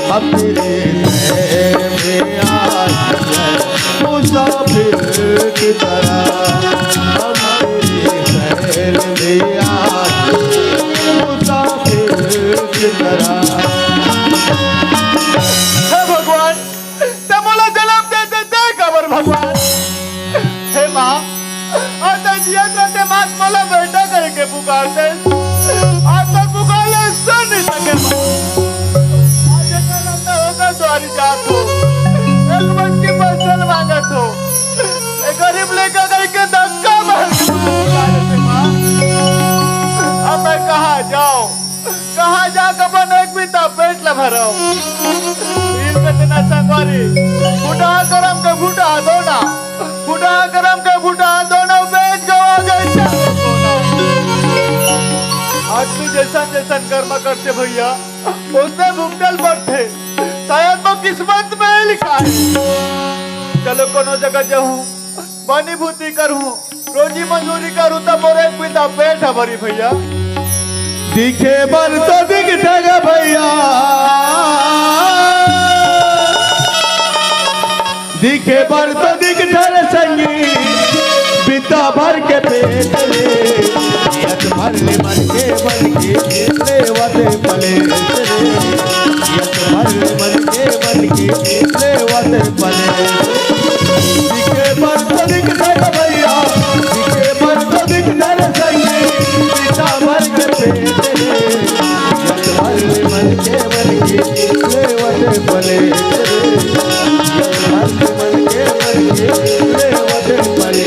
हम तेरे शहर में आए हैं मुसाफिर की तरह, हम तेरे शहर में आए हैं मुसाफिर की तरह। हे भगवान, ते मोला जन्म दे दे, दे काबर भगवान? हे माँ, आज तक जियत रहते माँ मोला बेटा कहिके पुकारते। आज तक पुकार ले सुन नहीं सके माँ। आज एकर लंदा होकर द्वारी जात हो। एक बन की फसल मांगत हो। एक गरीब लइका कहिके धक्का मार के पुकारते माँ। अब मैं कहाँ जाऊँ? कहाँ जाके अपन एक बिता पेट ला भरव? इनके तना संगवारी, फुटहा करम के फुटहा दोना, फुटहा करम के फुटहा दोना बेच गवा गए चारों कोना। आदमी जैसन जैसन कर्म करते भैया, उसने भुगतल पड़ते। शायद वो किस्मत में ही लिखा है। चलो कोनो जगह जाऊँ, बनी भूती करूँ, रोजी मजूरी करूँ, तब मोर एक बिता पेट ह भरी भैया। दिखे बर तो दिख ठग भैया, दिखे बर तो दिख ठग संगी, बिता भर के पेट ले, यत भर ले मन के मन के लेवत पले रे, यत भर ले मन के मन के लेवत पले। दिखे बर तो दिख ठग भैया, दिखे बर तो दिख ठग संगी, बिता भर के पेट रे, यत भर ले मन के मन के लेवत पले रे, यत भर ले मन के मन के लेवत पले।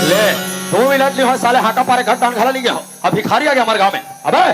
ले, दो मिनट लिहो साले, हाका पारे घर टांग घला नहीं गया हो। अब भिखारी आ गया हमारे गांव में। अबे,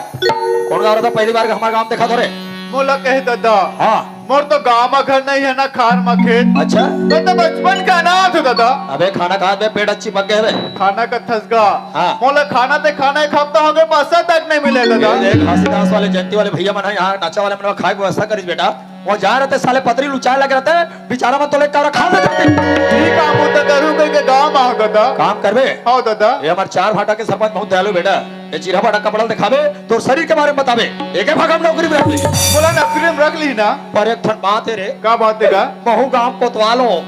कौन गाँव रहता, पहली बार हमारे गांव में देखा तो रे। मोला कहे दादा। हाँ। मोर तो गांव में घर नहीं है ना खार में खेत। अच्छा। मैं तो बचपन का अनाथ हूँ दादा। अबे खाना खात में पेट अच्छी पक गए बे। खाना का थसगा। हाँ। मोला खाना ते खाना एक हफ्ता हो गए, पैसा तक नहीं मिले दादा। ये देख, घासीदास वाले जयंती वाले भैया मन है यहाँ, नाचा वाले मन खाए की व्यवस्था करिस बेटा। वो जा रहते साले पतरी लुचाए लगे रहते, बेचारा मन तो लेकर खा लेते। ठीक काम होता करूँ कह के गांव में आओ दादा। काम करबे? हाँ दादा। ये हमारे चार भाटा के सरपंच बहुत दयालु बेटा। ये चिरहा भाटा कपड़ा दिखाबे, तोर शरीर के बारे में बताबे। एके भाग हम नौकरी में रख ली। बोला नौकरी में रख ली ना। पर एक ठन बात है रे। का बात है का? महू गांव कोतवाल हो।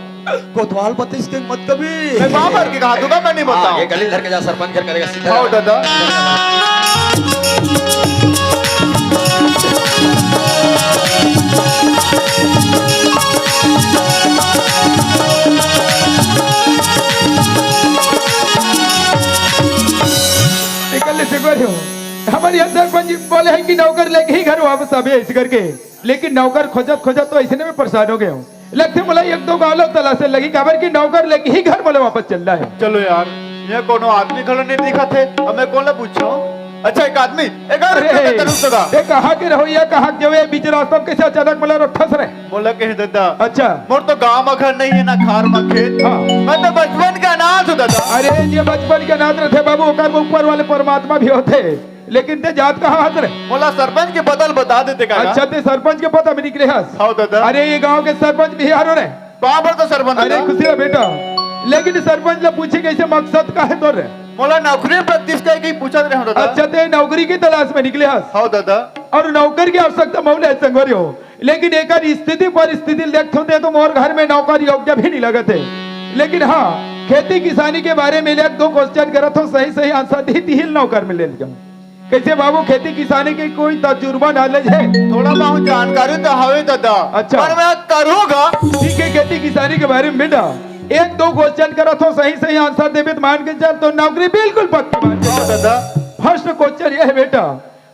कोतवाल बतिस के मत कभी। मैं बाबर के कहा दूंगा, मैं नहीं हाँ, बताऊं। ये गली धर के जा, सरपंच घर करेगा सीधा। आओ दादा। निकल ले से गोरे हो। हमारे यहाँ सरपंच जी बोले हैं कि नौकर लेके ही घर वापस आवे, इस करके। लेकिन नौकर खोजत खोजत तो ऐसे में परेशान हो गए हूँ। लगथे मोला एक दो गाँव लो तलाशे लगी, काबर कि नौकर लेके ही घर मोला वापस चलना है। चलो यार, ये कोनो आदमी घलो नहीं दिखत हे, अब मैं कोन ला पूछो? अच्छा, एक आदमी, एक और अरे, रुक जा, रुक जा। ये कहाँ के रहो या कहाँ के जावे, बीच रास्ता में कैसे अचानक मोला रोकथस रे? मोला कहे दादा। अच्छा। मोर तो गांव में घर नहीं है ना खार में खेत। हाँ। मैं तो बचपन के अनाथ हूँ दादा। अरे, ये बचपन के अनाथ रहते बाबू, ओकर ऊपर वाले परमात्मा भी होते। लेकिन ते जात कहाँ हस रे? मोला सरपंच के पता ल बता देते काका। अच्छा, ते सरपंच के पता में निकले हस? हाँ दादा। अरे, ये गांव के सरपंच भी हरो रे। बाबर तो सरपंच अरे दादा। खुशी रह बेटा, लेकिन सरपंच ला पूछे कैसे मकसद का है तोर रे? मोला नौकरी में प्रतिष्ठा की पूछत रहे हो दादा। अच्छा, ते नौकरी की तलाश में निकले हस? हाँ दादा। और नौकर की आवश्यकता मौले है संगवारी हो, लेकिन एकर स्थिति परिस्थिति देखथो ते तो मोर घर में नौकर योग्य भी नहीं लगत है। लेकिन हाँ, खेती किसानी के बारे में ले दो क्वेश्चन करत हो, सही सही आंसर दी तिहिल नौकर में ले जाऊँ। कइसे बाबू, खेती किसानी के कोई तजुर्बा, नॉलेज हे? थोड़ा बहुत जानकारी तो हवे दादा। अच्छा। पर मैं करूँगा। ठीक हे, खेती किसानी के बारे में बेटा एक दो क्वेश्चन करत हों, सही सही आंसर देबे त मान के चल, तोर नौकरी बिल्कुल पक्की मान के चल। हाँ दादा। फर्स्ट क्वेश्चन ये हे बेटा,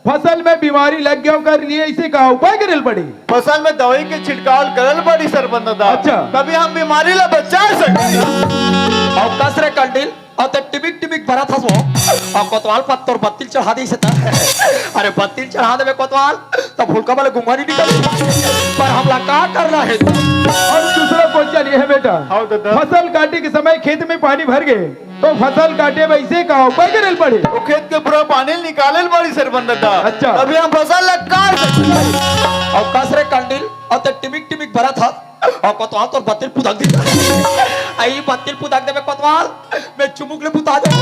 फसल में बीमारी लग गया, ओकर लिए अइसे का उपाय करे ल पड़ी? फसल में दवाई के छिड़काव करे ल पड़ी सरपंच दादा। अच्छा। तभी हम बीमारी ला बचा सकते हैं। अउ कस रे कंडील, अउ ते टिबिक टिबिक बरत हस वो, अउ कोतवाल पत्तर बत्ती ल चढ़ा दिस त। अरे बत्ती ल चढ़ा देबे कोतवाल, त फुलका वाले गुंगा नहीं निकल। पर हमला का करना हे? अउ दूसरा क्वेश्चन ये हे बेटा, हाँ दादा। फसल काटे के समय खेत में पानी भर गे, तो फसल काटे में अइसे का उपाय करे ल पड़ही? वो खेत के पूरा पानी ल निकाले ल पड़ही सरपंच दादा। अच्छा। तभी हम फसल ला काट सकते हैं। अउ कस रे कंडील, अउ ते टिमिक टिमिक बरत हस, अउ कोतवाल तोर बत्ती ल पुदक दी। अई बत्ती ल पुदक देबे कोतवाल, मैं चुमुक ले बुता जाऊँ।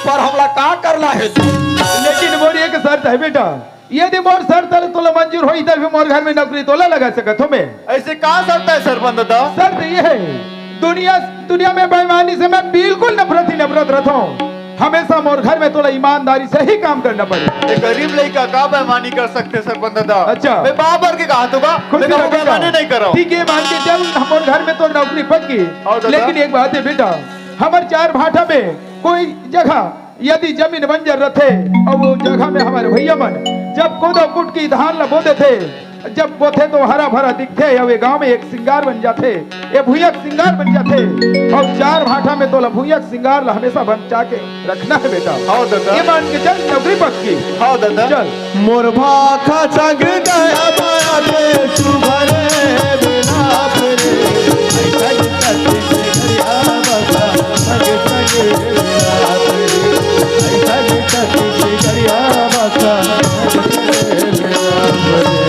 पर हमला का करना हे? लेकिन मोर एक शर्त हे बेटा, यदि मोर शर्त ल तोला मंजूर होही, तभी मोर घर में नौकरी तोला लगा सकत हों मैं। अइसे का शर्त हे सरपंच दादा? शर्त ये हे, दुनिया, दुनिया में बेईमानी से मैं बिल्कुल नफरत ही नफरत रथों। हमेशा मोर घर में तोला ईमानदारी से ही काम करना पड़ही। ये गरीब लइका का बेईमानी कर सकथे सरपंच दादा? अच्छा। मैं बाप बर के कहा तो का, खुद मैं कभी बेटा। बेईमानी नहीं करो। ठीक हे, मान के चल, मोर घर में तोर नौकरी पक्की। हाँ दादा। लेकिन एक बात हे बेटा, हमर चार भाठा में कोई जगह यदि जमीन बंजर रथे, अउ वो जगह में हमर भइया मन जब कोदो कुटकी धान ल बो देथे, जब बोथे तो हरा भरा दिखथे, अउ ये गांव में एक सिंगार बन जाथे, ये भुइयां के सिंगार बन जाथे, अउ चार भाठा में तोला भुइयां के सिंगार ला हमेशा बचा के रखना हे बेटा। हाँ दादा। ये मान के चल, नौकरी पक्की। हाँ दादा। चल। मोर भाखा संग गया बाबे सुभरे बिलाप रे। ऐसन कथी से गरिया बसा संग संग बिलाप रे। ऐसन कथी से गरिया बसा संग संग बिलाप रे।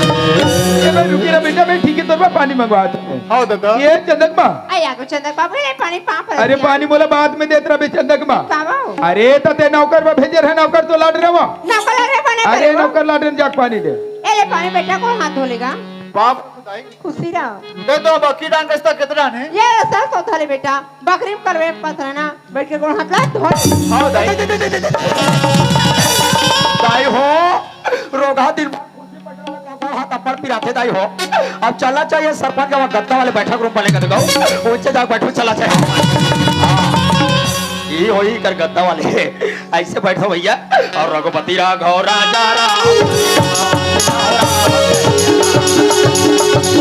ए भाई, रुकी ना बेटा, मैं ठीक हे तोर बर पानी मंगवात हों। हाँ दादा। ये चंदक माँ। आया को चंदक बाबू, ले पानी पाँव परत अरे हँव। पानी मोला बाद में देत रहिबे चंदक माँ। बाबू। अरे त ते नौकर बर भेजे रहे, नौकर तो लाड रहे वो। नौकर लाड रहे बने अरे करे वो। नौकर लाड रहे, जाके पानी दे। ए ले पानी बेटा, गोड़ हाथ धो लेगा। बाप दाई। खुशी रहो। दे तो बकरी डांग कस्ता कितना ने? ये सर सौथले बेटा, बकरी में करवे पथराना, बैठ के गोड़ हाथ ला धो। हाँ दाई। दाई हो, रोगहा दिन हाथ अब्बड़ पिराथे दाई हो। अब चलना चाहिए सरपंच के वहाँ गद्दा वाले बैठक रूम बने कदे गो। उनसे जाके बैठो, चलना चाहिए। हाँ, ये होई कर गद्दा वाले। ऐसे बैठो भैया। और रघुपति राघव राजा राम।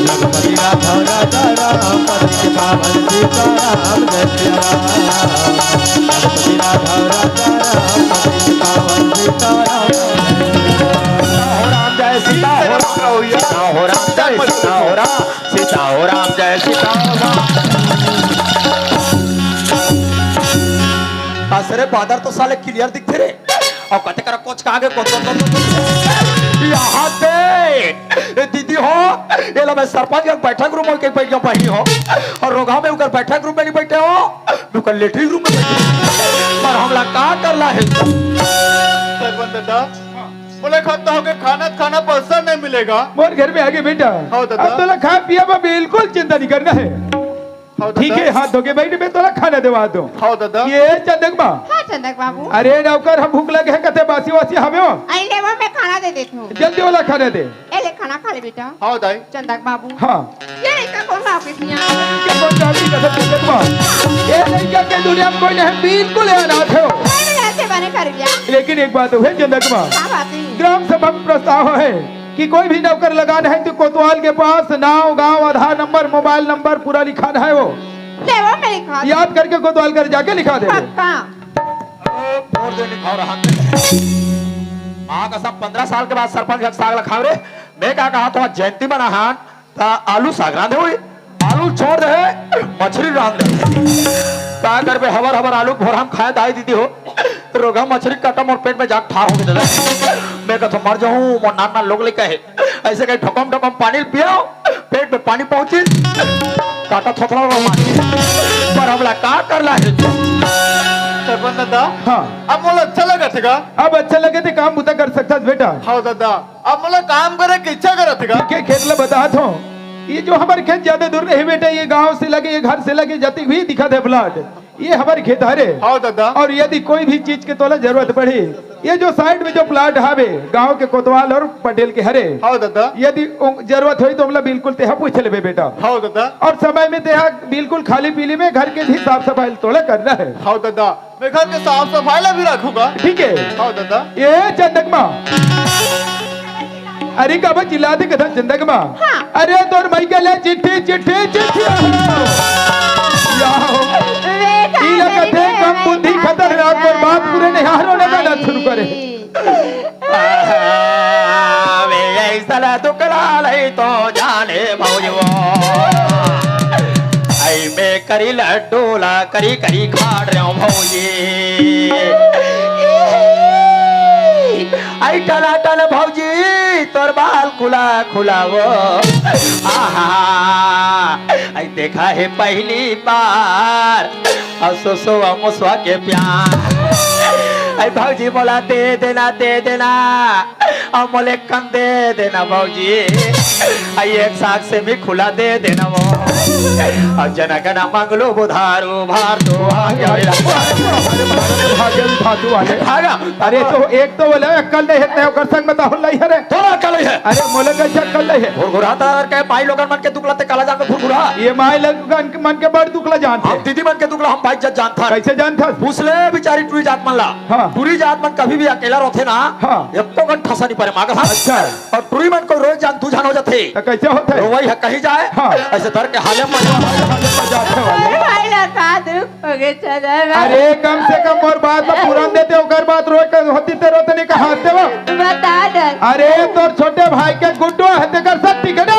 रघुपति राघव राजा राम, पतित पावन सीताराम, जय सिया राम। रघुपति राघव राजा राम, पतित पावन सीताराम। सीता हो राम जय सीता हो राम, सीता हो राम जय सीता हो राम, सीता हो राम जय सीता हो राम। असरे बादर तो साले क्लियर दिखथे रे। अउ कते करा कोच कहाँ गे, कोच, कोच, कोच, कोच। यहाँ दे। ए दीदी हो, एला मैं सरपंच के बैठक रूम में के बैठ गया बही हो। अउ रोगहा में ओकर बैठक रूम में नहीं बैठे हो, ओकर लेटरिन रूम में बैठे हो। पर हमला का करना हे? सरपंच दादा, मोला खत्ता होके खाना खाना पैसा नहीं मिलेगा। मोर घर में आगे बेटा। हाँ दादा। अब तोला खाए पिए बर बिल्कुल चिंता नहीं करना हे। हाँ दादा। ठीक हे, हाथ धो के बैठ, मैं तोला खाना देवा दूँ। हाँ दादा। ये चंदक माँ। हाँ चंदक बाबू। अरे नौकर, हम भूख लगे हे, कते बासी वासी हवे हो। आई ले वो, मैं खाना दे देत हूँ। जल्दी वाला खाना दे। ए ले खाना खा ले बेटा। हाँ दाई। चंदक बाबू। हाँ। ये लइका कौन बाप के सिया? ये कौन बाप की कसम, चंदक माँ? ये लइका के दुनिया में कोई नहीं, बिल्कुल ये अनाथ हे वो। कोई नहीं रहते बने कर गया। लेकिन एक बात हे चंदक माँ, क्या बात है? ग्राम सभा में प्रस्ताव हे कि कोई भी नौकर लगाना हे तो कोतवाल के पास नाव, गांव, आधार नंबर, मोबाइल नंबर पूरा लिखाना हे वो। ले वो मैं लिखा। याद करके कोतवाल कर जाके लिखा दे। पक्का। अरे, फोड़ दे, लिखाओ रहा। माँ कसम, पन्द्रह साल के बाद सरपंच के साग ला खाव रे। मैं का कहा था, जयंती मनाहन त आलू साग रांधे होई, आलू छोड़ दे, मछरी रांध दे। का करबे, हबर हबर आलू भोरहा म खाए दाई दीदी हो, रोगहा मछरी कांटा मोर पेट में जाके ठार होगे दादा। मैं कथों मर जाहूँ, मोर नान नान लोग लइका हे। अइसे कहीं ठोकम ठोकम पानी पियाव, पेट में पानी पहुंचिस, कांटा थोथड़ा मार। पर हमला का करना हे? सरपंच दादा, हाँ। अब मोला अच्छा लगथे का? अब अच्छा लगे ते काम बुता कर सकथस बेटा। हाँ दादा, अब मोला काम करे के इच्छा करथे का? ठीक हे, खेत ला बतात हों। ये जो हमर खेत ज्यादा दूर नहीं बेटा, ये गांव से लगे, ये घर से लगे, जतिक भी दिखथे प्लाट, ये हमर खेत हरे। हाँ दादा। और यदि कोई भी चीज के तोला जरूरत पड़ही, ये जो साइड में जो प्लाट हावे, गांव के कोतवाल और पटेल के हरे। हाँ दादा। यदि ओ-, जरूरत होही तो हमला बिल्कुल तेहा पूछ लेबे बेटा। हाँ दादा। और समय में तेहा बिल्कुल खाली पीली में घर के भी साफ सफाई तोला करना है। हाँ दादा, मैं घर के साफ सफाई ला भी रखूंगा। ठीक है। हाँ दादा। ए चंदकमा, अरे काबर चिल्लाथे कथा चंदकमा? हाँ। अरे तोर मइके ले चिट्ठी, चिट्ठी, चिट्ठी। या हो। वे का इला करे कथे रे, कम बुद्धि खतरनाक, तोर बात पूरे नहीं हारो ना गाना शुरू करे। वे ऐसा दुकला लई तो जाने भौजी वो। आई मैं करी लड्डू ला करी करी खाड़ रहे हो भौजी। आई टनाटन भौजी, तोर बाल खुला खुला वो। आहा, आई देखा है पहली बार। और सोसो और मुसवा के प्यार। आई भौजी मोला दे देना, दे देना। और मोले कम दे देना भौजी। आई एक साग से भी खुला दे देना वो। और जनगण मंगलो बुधारू भार तो आ गया। भाग्य भी फालतू वाले। भागा। अरे तो एक तो बोला अक्कल नहीं है, नहीं ओकर संग में तो होल्ला ही है रे। तोला अक्कल है। अरे मोला कैसे अक्कल नहीं है? भुरभुरा तार के माई लोगन मन के दुख ला ते काला जान में भुरभुरा। ये माई लोगन के मन के बड़ दुख ला जानथे। हम दीदी मन के दुख ला हम भाई जत जानथन। कैसे जानथस? पूछ ले बिचारी टुरी जात मन ला। हाँ। टुरी जात मन कभी भी अकेला रथे ना। हाँ। एको घंटा सा नहीं परे मांगत हस। अच्छा। और टुरी मन को रोज जान दू जान हो जाथे। तो कैसे होथे? रोवई है कहीं जाए। हाँ। ऐसे धर के हाले में जाथे वाले। अरे भाई ला का दुख होगे चला। अरे कम से कम मोर बात ला पूरन देते, ओकर बात रोए के होती ते रोते नहीं कहा हंसते वो। बता दे। अरे तोर छोटे भाई के गुड्डो है, तेकर सब टिकट।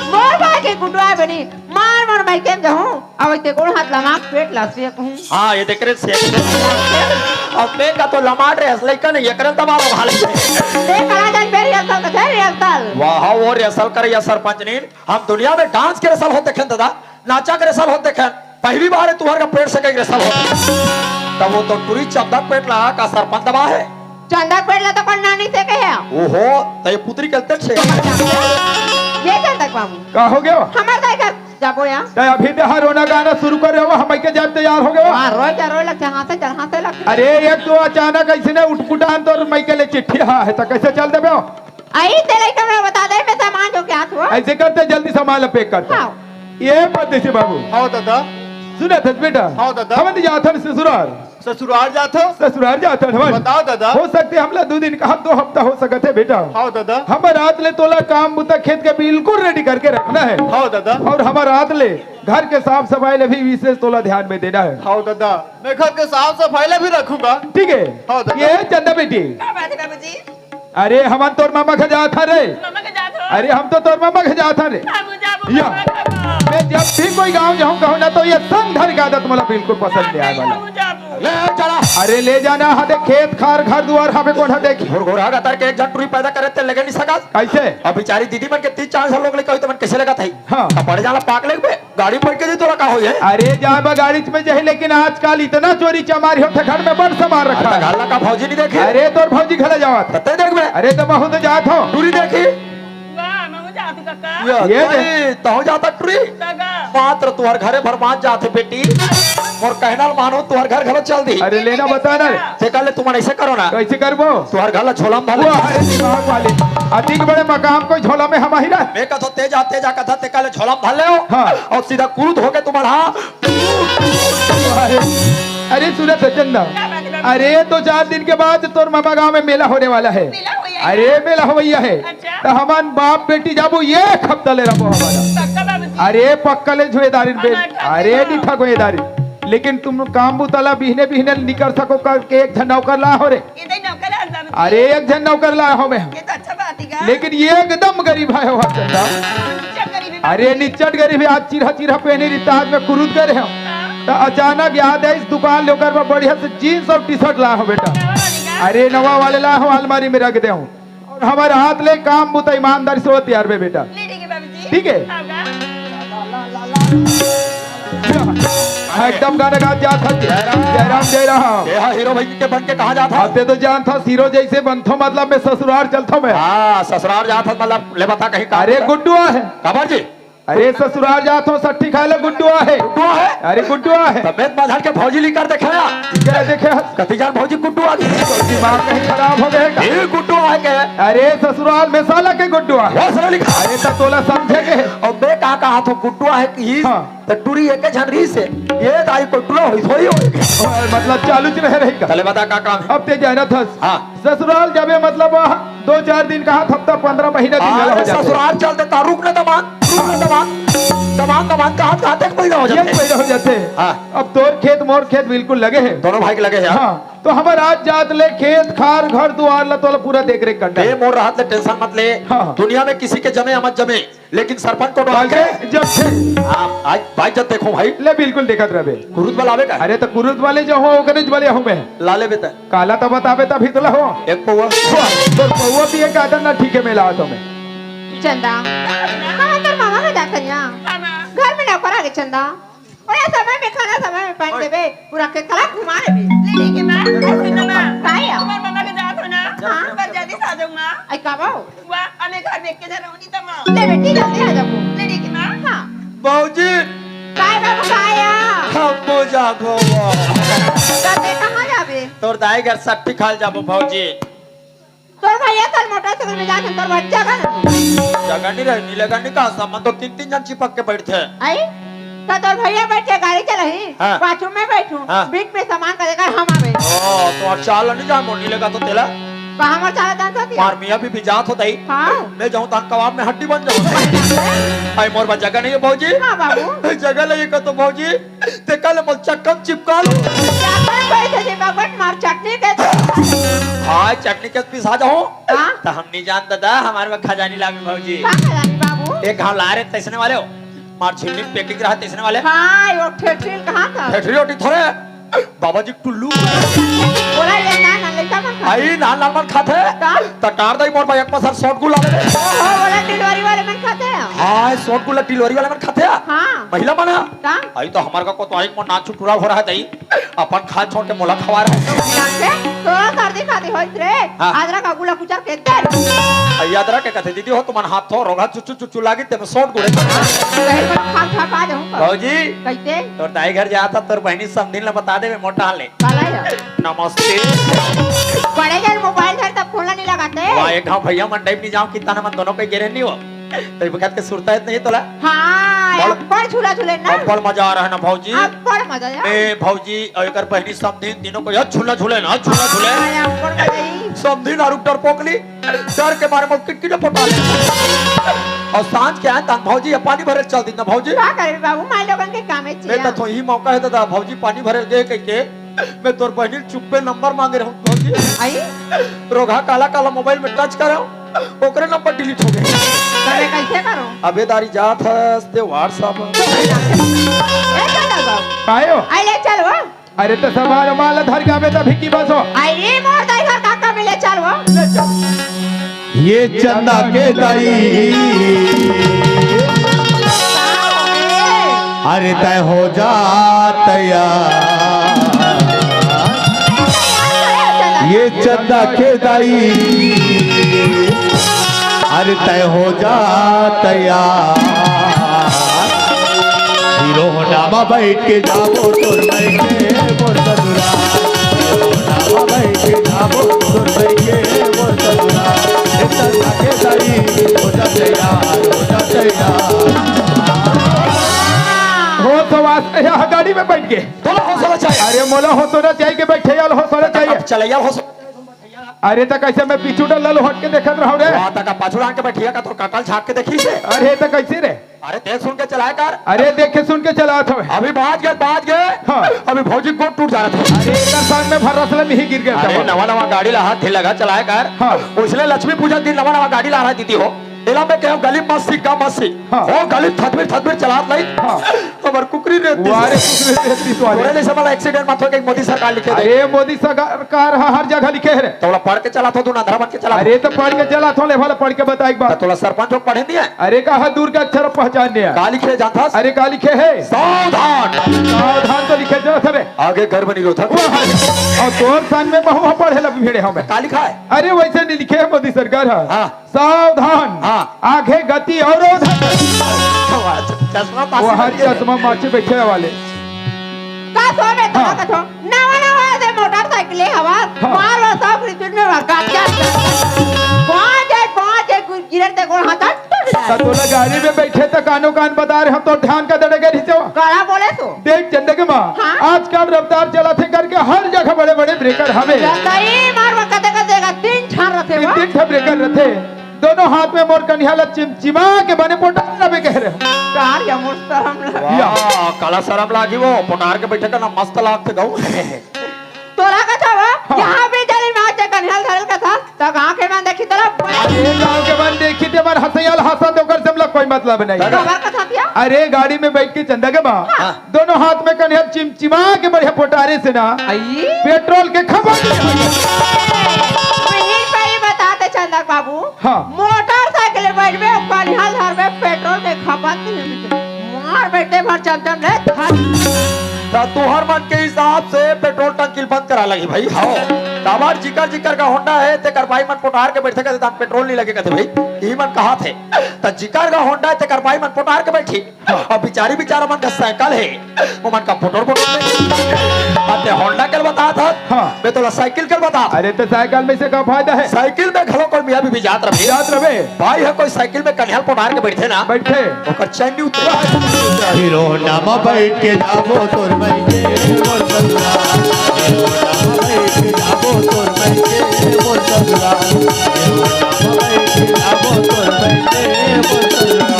मोर भाई के गुड्डो है बनी, मार मार मार के जाऊं। अब ते गोड़ हाथ लमाक पेट ला से कहूं। हाँ, ये देख रे से। अब मैं का तो लमाट रे, असले का नहीं, एकरे तबाह हो हाल। देख कला जान बेरी असल तो थे रे असल। वाह, वो रे असल कर या सरपंच नी। हम दुनिया में डांस के रेसल होत देखेन दादा, नाचा के रेसल होत देखेन, पहली बार है तुहर का पेट से कहीं रेसल होत। तब वो तो टुरी चंदा पेट ला का सरपंच दबा है। चंदा पेट ला तो कौन नानी से कहे? ओहो, तो ये पुत्री के तेज से। ये चंदा बाबू। का हो गया? हमार दाई घर जाबो या। तो अभी तो हर रोना गाना शुरू कर रहे हो, हम के जाब तैयार हो गए हो। हाँ, रोए जा रोए लगते, हंसे जा हंसे लगते। अरे, एक तो अचानक ऐसे ने उठपुटान तो मइके ले चिट्ठी हा है, तो कैसे चल देबे हो? आई ते लइका मैं बता दे, मैं सामान जो क्या थो। ऐसे करते जल्दी सामान ला पैक करते। हाँ। ये परदेसी बाबू। हाँ दादा। सुनत हस बेटा? हाँ दादा। हमन जाथन ससुराल। ससुराल जाथो? ससुराल जाथन हमन। बताओ दादा। हो सकथे हमला दू दिन का, दो हफ्ता हो सकत है बेटा। हाँ दादा। हमर हाथ ले तोला काम बुता खेत के बिल्कुल रेडी करके रखना है। हाँ दादा। और हमर हाथ ले घर के साफ सफाई ले भी विशेष तोला ध्यान में देना है। हाँ दादा, मैं घर के साफ सफाई ले भी रखूंगा। ठीक है। हाँ दादा। ये चंदा बेटी। का बात है बाबूजी? अरे, हमन तोर मामा घर जात हन रे। मामा घर जात हो? अरे, हम तो तोर मामा घर जात हन रे। बाबू जाबू, या। मामा घर जाबू। मैं जब भी कोई गांव जाऊं कहूं ना, तो ये संग धर के आदत मोला बिल्कुल पसंद नहीं आए वाला। बाबू जाबू। ले चला। अरे, ले जाना, हा देख, खेत खार, घर दुआर, हा पे कोन हा देखी। घुरघुरा गतर के एक झन टुरी पैदा करे ते लगे नहीं सकत। कैसे? अब बेचारी दीदी मन के तीन चार साल लोग लेके होई, तो मन कैसे लगा था? हाँ। तो पड़े जाला पाक लेके बे। गाड़ी में बैठ के जी तोला का हो जाए? अरे जाए बा गाड़ी में जाए, लेकिन आजकल इतना चोरी चमारी होथे, घर में बड़ सामान रखा है। घर ला का भौजी नहीं देखे? अरे तोर भौजी घला जावत। तते देख बे। अरे तो बहुत जात हो। टुरी देखी। वाह, मैं जात हूँ काका। ये ये दे। तहु जाता टुरी। काका। मात्र तुहर घरे भर मान जात है बेटी। मोर कहना ल मानो, तुहर घर घलो चल दी। अरे लेना बता ना रे। ते कल तुमन ऐसे करो ना। कैसे करबो? तुहर घर ला झोला में भर ले। वाह, अरे दिमाग वाले। अतिक बड़े मकाम कोई झोला में हम ही ना। मैं कथो तेजा तेजा कथा ते कल झोला में भर ले हो। हाँ। और सीधा कुरुत होके तुम्हारा अरे, अरे सूरत चंदा, अरे दो चार दिन के बाद तोर मामा गांव में मेला होने वाला है। मेला होइया है? अरे मेला होइया है। अच्छा। तो हमन बाप बेटी जाबो एक हफ्ता ले रहो हमारा। पक्का बाबूजी? अरे पक्का ले जुएदारी बे। हाँ, हाँ, अरे हाँ। निठा गुएदारी। लेकिन तुम काम बुतला बिहने बिहने निकर सको करके एक झन नौकर ला हो रे। इधर नौकर आ बाबूजी। अरे एक झन नौकर ला हो मैं। ये तो अच्छा बात है। लेकिन ये एकदम गरीब है हो चंदा। निच्चट गरीब है। अरे निच्चट गरीब है, आज चिरहा चिरहा पहने रही, आज मैं कुरुद करे हूँ। हाँ। तो अचानक याद है इस दुकान ले ओकर बर बढ़िया से जींस और टी शर्ट ला हो बेटा। नवा वाली का? अरे नवा वाले ला हो, अलमारी में रख दे हूँ। और हमारे हाथ ले काम बुता ईमानदारी से होते यार बे बेटा। ले ठीक है बाबूजी। ठीक है। हाँ, का? हाँ, एकदम गाना गात जात हस। जय राम, जय राम। ये हा हीरो भाई के बन के कहाँ जात हस? अब ते तो जानत हस हीरो जैसे बनथो, मतलब मैं ससुराल चलथो मैं। हाँ, ससुराल जात हस, मतलब ले बता कहीं का अरे गुड्डू है। खबर जी? अरे ससुराल जात हो, सट्ठी खाए ले गुड्डू आहे। गुड्डू आहे? अरे गुड्डू आहे। तबीयत बाजार के भौजी लिकर देखे ना। क्या देखे? कति जान भौजी गुड्डू आ गई। दिमाग कहीं खराब हो गए का? ये गुड्डू आहे के? अरे ससुराल में साला के गुड्डू आहे। वो साला लिखा। अरे तो तोला समझे के? और मैं का कहा थो गुड्डू आहे कि हाँ। तो टूरी एक झन रही से। ये दाई को टूरा होई थोड़ी होई। मतलब चालू च रहे रहेगा। चले बता का काम है? अब ते जाना थस। हाँ। ससुराल जाबे मतलब दो चार दिन का, हफ्ता पंद्रह महीना दिन हाँ, वाला हो जाते। ससुराल चलते ता रुक न दमान, रुक न दमान, दमान, दमान, कहाँ, कहाँ तक पैदा हो ये जाते? पैदा हो जाते। हाँ। अब तोर खेत मोर खेत बिल्कुल लगे है। दोनों भाई के लगे है। हाँ, तो हमर आज जात ले खेत खार घर दुआर ला तोला पूरा देख रेख करना ए, है। मोर रहत ले टेंशन मत ले। हाँ। दुनिया में किसी के जमे या मत जमे, लेकिन सरपंच को डाल के बाकी जब से हाँ, आज भाई जब देखो भाई। ले बिल्कुल देखत रहबे। कुरुद वाला आवे का? अरे तो कुरुद वाले जो हो ओकरे वाले हूँ मैं। ला ले बेटा। काला तो बताबे तभी तो लहो। एक पौवा। वाह, तोर पौवा भी एक आदर ना ठीक है, मैं लावत हूँ मैं। चंदा, कहाँ तोर मामा का जात हन यहाँ? घर में नौकर आ गए चंदा। ओए समय में खाना समय में पानी देबे, पूरा के कला घुमा लेबे। ले, ले के माँ, सुन ना माँ। काय आ? तुम्हार मामा के जात हो ना? हाँ। पर जल्दी से आ जाओ माँ। आई का बाऊ? वाह, हमें घर में के जरूर नहीं था माँ। ले बेटी जल्दी आ जाओ। ले, ले के माँ। हाँ। भौजी। काय बाबू काय आ? हम पूजा को। तो ते कहाँ जाबे? तोर दाई घर सट्ठी खाल जाबो भौजी। तोर भैया कल मोटरसाइकिल में जात हन, तोर बच्चा का ना। जगह नहीं रहे, नीले का नहीं कहा, सामान तो तीन तीन जन चिपक के बैठते हैं। आई? तो तोर भैया बैठ के गाड़ी चलाही, हाँ। पाछू में बैठू, हाँ। बीच में सामान का जगह हम आवे। ओ, तो अब चाल नहीं जा, मोर नीले का तो तेला। कहाँ मोर चाला जान सकती है? मार मियाँ भी, भी जात होता ही। हाँ। मैं जाऊँ तो कबाब में हड्डी बन जाऊँ। आई मोर बा जगह नहीं है भौजी। हाँ बाबू। जगह लगे का तो भौजी। ते कल मोर चक्का में चिपका लो। चक्का में कैसे चिपकबट मार चटनी के? हाँ, चटनी के पिसा जाओ। हाँ? तो हम नहीं जानता था, हमारे में खजानी लावे भौजी। का खजानी बाबू? एक घाव ला रहे तैसने वाले हो, मार छिल्ली पैकिंग रहा तैसने वाले। हाँ, वो ठेठरी कहाँ था? ठेठरी ओटी थोड़े, बाबा जी टुल्लू। बोला ये ना, ना लइका मन खा। आई ना, ना मन खाते। का? तटार दई मोर भाई एक पसर शॉट गुला ले। ओहो, बोला डिलीवरी वाले मन खाते हैं। हाँ, शॉट गुला डिलीवरी वाले मन खाते हैं। हाँ। महिला मन है। का? आई तो हमार का कोतवारी में नाच छुटुरा हो रहा है दई। अपन खा छोड़ के मोला खवा रहा है। जान के? तोरा सर्दी खाती होइस रे। हाँ। अदरक अगुला कुचर के दे। आई अदरक के कथे दीदी हो, तुम्हार हाथ थो रोगा चुचु चुचु लागी ते में शॉट गुड़े। कहीं पर खा खा पा जाऊँ का? भौजी। कैसे? तोर दाई घर जाता, तोर बहनी समधिन ला बता देवे मोटा हाले। काला है? नमस्ते। बड़े जन मोबाइल धर तब फोन नहीं लगाते। वाह, एक घाव भैया मन टाइप नहीं जाओ, कितना मन दोनों पे गिरे नहीं हो। तो ये बखत के सुरता है नहीं तोला? हाँ, बड़ अब्बड़ झूला झूले ना। अब्बड़ मजा आ रहा है ना भौजी? अब्बड़ मजा यार। ए भौजी, और एकर बहनी समधिन तीनों को यार झूला झूले ना, झूला झूले। हाँ, अब्बड़ मजा आई। समधिन आरुक डरपोकली, डर के मारे मोर किटकिट पटा ले। और सांझ के आए तन भौजी ये पानी भरे चल दी ना भौजी। का करे बाबू, माई लोगन के कामे मैं चिया। तो थोही मौका है दादा, भौजी पानी भरे गए कह के मैं तोर बहनी चुप्पे नंबर मांगे रहूं भौजी। आई? रोगहा काला काला मोबाइल में टच करो, ओकरे नंबर डिलीट हो गए। तबे कैसे करो? अबे दारी जात हस ते WhatsApp। ए चल बाबू। आयो। आई ले चल वो। अरे तो सवार माल धर के आबे तभी की बस हो। आई ये मोर दाई घर काका मिले चल वो। ले चल। ये चंदा के दाई, अरे तय हो जा तैयार। ये चंदा के दाई, अरे तय हो जा तैयार। हीरो होंडा में बैठ के जाबो तोर मइके मोर ससुरा। हीरो होंडा में बैठ के जाबो तोर मइके मोर ससुरा। ए चंदा के दाई, हो जा तैयार, हो जा तैयार। हो तो वास, यहाँ गाड़ी में बैठ के। तोला होश होना चाहिए। अरे मोला होश होना चाहिए कि बैठे यार होश होना चाहिए। अब चलैया होश। अरे तो कैसे मैं पीछू डल लल हट के देखत रहूं रे? वाह, तका पाछू डाल के बैठिया का तो कटल झांक के देखी से। अरे तो कैसे रे? अरे देख सुन के चलाए कर। अरे देखे सुन के चलात हवे। अभी बाज गए, बाज गए। हाँ। अभी भौजी गोड़ टूट जा रहा था। अरे एकर संग में भर रसले में ही गिर गया अरे था। नवा नवा गाड़ी ला हाथ लगा चलाए कर। हाँ। उसने लक्ष्मी पूजा दिन नवा नवा गाड़ी ला रहा दीदी हो। एला मैं कहूँ गली मत सीख, गाँव मत सीख। हाँ। हो गली थतबीर थतबीर चलात लाई। हाँ। हमर कुकरी रे वाह रे, कुकरी रे, तीस वाले। तोरे जैसे वाला एक्सीडेंट मत हो के मोदी सरकार लिखे दे। अरे मोदी सरकार ह-, हर जगह लिखे है रे। तो ओला पढ़ के चलात हो, तू अंधरा बन के चलात हो। अरे तो पढ़ के चलात हो, ले भला पढ़ के बता एक बार। तो तोला सरपंच हो पढ़े नहीं है? अरे कहा दूर का अक्षर पहचान नहीं है। का लिखे जानथस? अरे का लिखे है? सावधान। सावधान तो लिखे जात हवे। आगे घर बनी रोथा। वो हवे। अउ तोर सन में बहु पढ़े ला भिड़े हवे। का लिखा हे? अरे वइसे नइ लिखे हे मोदी सरकार ह। हाँ। सावधान। हाँ। आगे गति अउ रोधा। चश्मा पास वो हर बैठे। चश्मा माचे बैठे वाले। का सो में हाँ। कथो? नवा नवा दे मोटरसाइकिल हवा। हाँ। मार वो सब रिपीट में वकात। पाँच एक, पाँच एक, गिरे ते गोड़ हाथ टूट जाए। त तोला गाड़ी में बैठे त कानो कान बता रहे, हम तो ध्यान का दड़े गए रिचवा। काला बोले तो। देख चंदे के माँ, हाँ? आजकल रफ्तार चलत हे करके हर जगह बड़े-बड़े ब्रेकर हवे। या तई मार वो कते कर देगा, तीन ठान रथे तीन, वो। तीन ठा ब्रेकर रथे। दोनों हाथ में मोर कनिहा ला चिमचिमा के बने पोटार लबे कह रहे। कार या मोर शरम ला। वाह, या। काला शरम लागी वो, पोटार के बैठे का ना मस्त लागथे गऊ। तोला कथा वो, हाँ। यहाँ भी जरी माँ के कनिहा धरल कथा, त गाँव के मन देखी तोला। अरे गाँव के मन देखी ते मन हंसैया ल हंसा ते ओकर से हमला कोई मतलब नहीं। खबर कथा पिया? अरे गाड़ी में बैठ के चंदा के माँ, हाँ। दोनों हाथ में कनिहा चिमचिमा के बढ़िया पोटारे से ना आई? पेट्रोल के खपत। वही सही बताते चंदा बाबू। हाँ। मोटरसाइकिल बैठबे, कनिहा धरबे, पेट्रोल के खपत नहीं मिलते। मार बैठे भर चमचम ले धर। त तुहर मन के हिसाब से पेट्रोल टंकी बंद करा लगी भाई। हाँ। काबर जिकर जिकर का होंडा हे, तेकर बाई मन पोटार के बैठे कथे, त पेट्रोल नहीं लगे कथे भाई। यही मन कहा थे। त जिकर का होंडा हे, तेकर बाई मन पोटार के बैठी। हाँ। अब बिचारी बिचारा मन का साइकिल हे, वो मन का पोटोर पोटोर में। अब ते होंडा के बता था, हाँ। मैं तोला साइकिल के बता। अरे तो साइकिल में से का फायदा हे? साइकिल में घलो कोई मियाँ बीबी जात रहे। जात रहे। भाई हे कोई साइकिल में कन्हल पोटार के बैठे ना। बैठे। ओकर चैन नहीं उतरे। हीरो नाम बैठ के जाबो तोर मायके मोर ससुरा। हीरो नाम बैठ के जाबो तोर मायके मोर ससुरा। हीरो नाम बैठ के जाबो तोर मायके मोर ससुरा।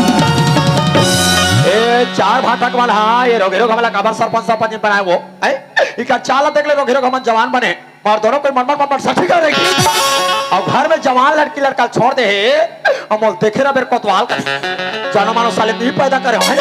ए, चार भाटक वाला, हाँ, ये रोगे रोग हमला काबर सरपंच, सरपंच नहीं बनाए वो, हैं? इका चाला देख ले, रोगे रोग हमन जवान बने, पर दोनों कोई मनमन मनमन सठी कर रही। अब घर में जवान लड़की लड़का छोड़ दे हे, हम बोल देखे रह बेर कोतवाल कर। जानो मानो साले नहीं पैदा करे हो, हैं?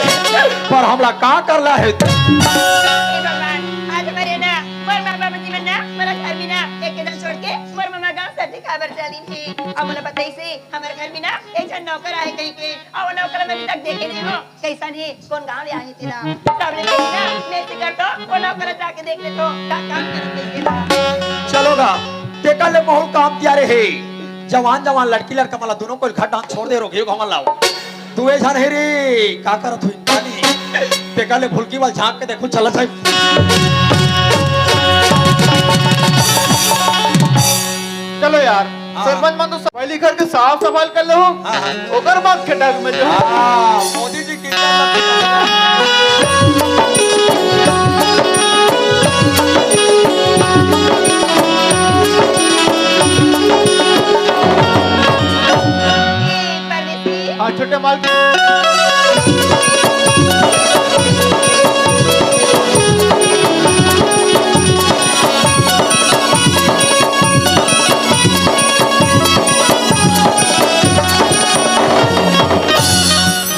पर हमला का कर ला हे? हे भगवान, आज हमारे ना, मोर माँ बाबूजी मन ना, मोला घर में ना, एक के दिन छोड़ के, मोर मामा गाँव सब्जी खाबर चली थी। अब मोला बताई से, हमारे घर में ना, एक जन नौकर आए कहीं के, अब वो नौकर मैं अभी तक देखे नहीं हो। कैसन हे, कोन गाँव ले आए हे तेला? सबले पहले ना, मैं से कर तो, वो नौकर जाके देख ले तो, का काम करत हे तेला? चलो गा, तेकर ले महू काम तियारे हे। जवान, जवान लड़की लड़का मन ला दोनों को घर डांस छोड़ दे, रोगियो घमन लाओ। तू ए झन हे रे, का करत हो पानी? तेकर ले फुलकी वाल झांक के देखो, चला जाए। चलो यार, हाँ। सरपंच मन तो पहली घर के साफ सफाई कर ले हो, हाँ, हाँ। ओकर बाद खेता में जो। हाँ, मोदी जी की ए, परदेसी। हाँ, छोटे मालकिन।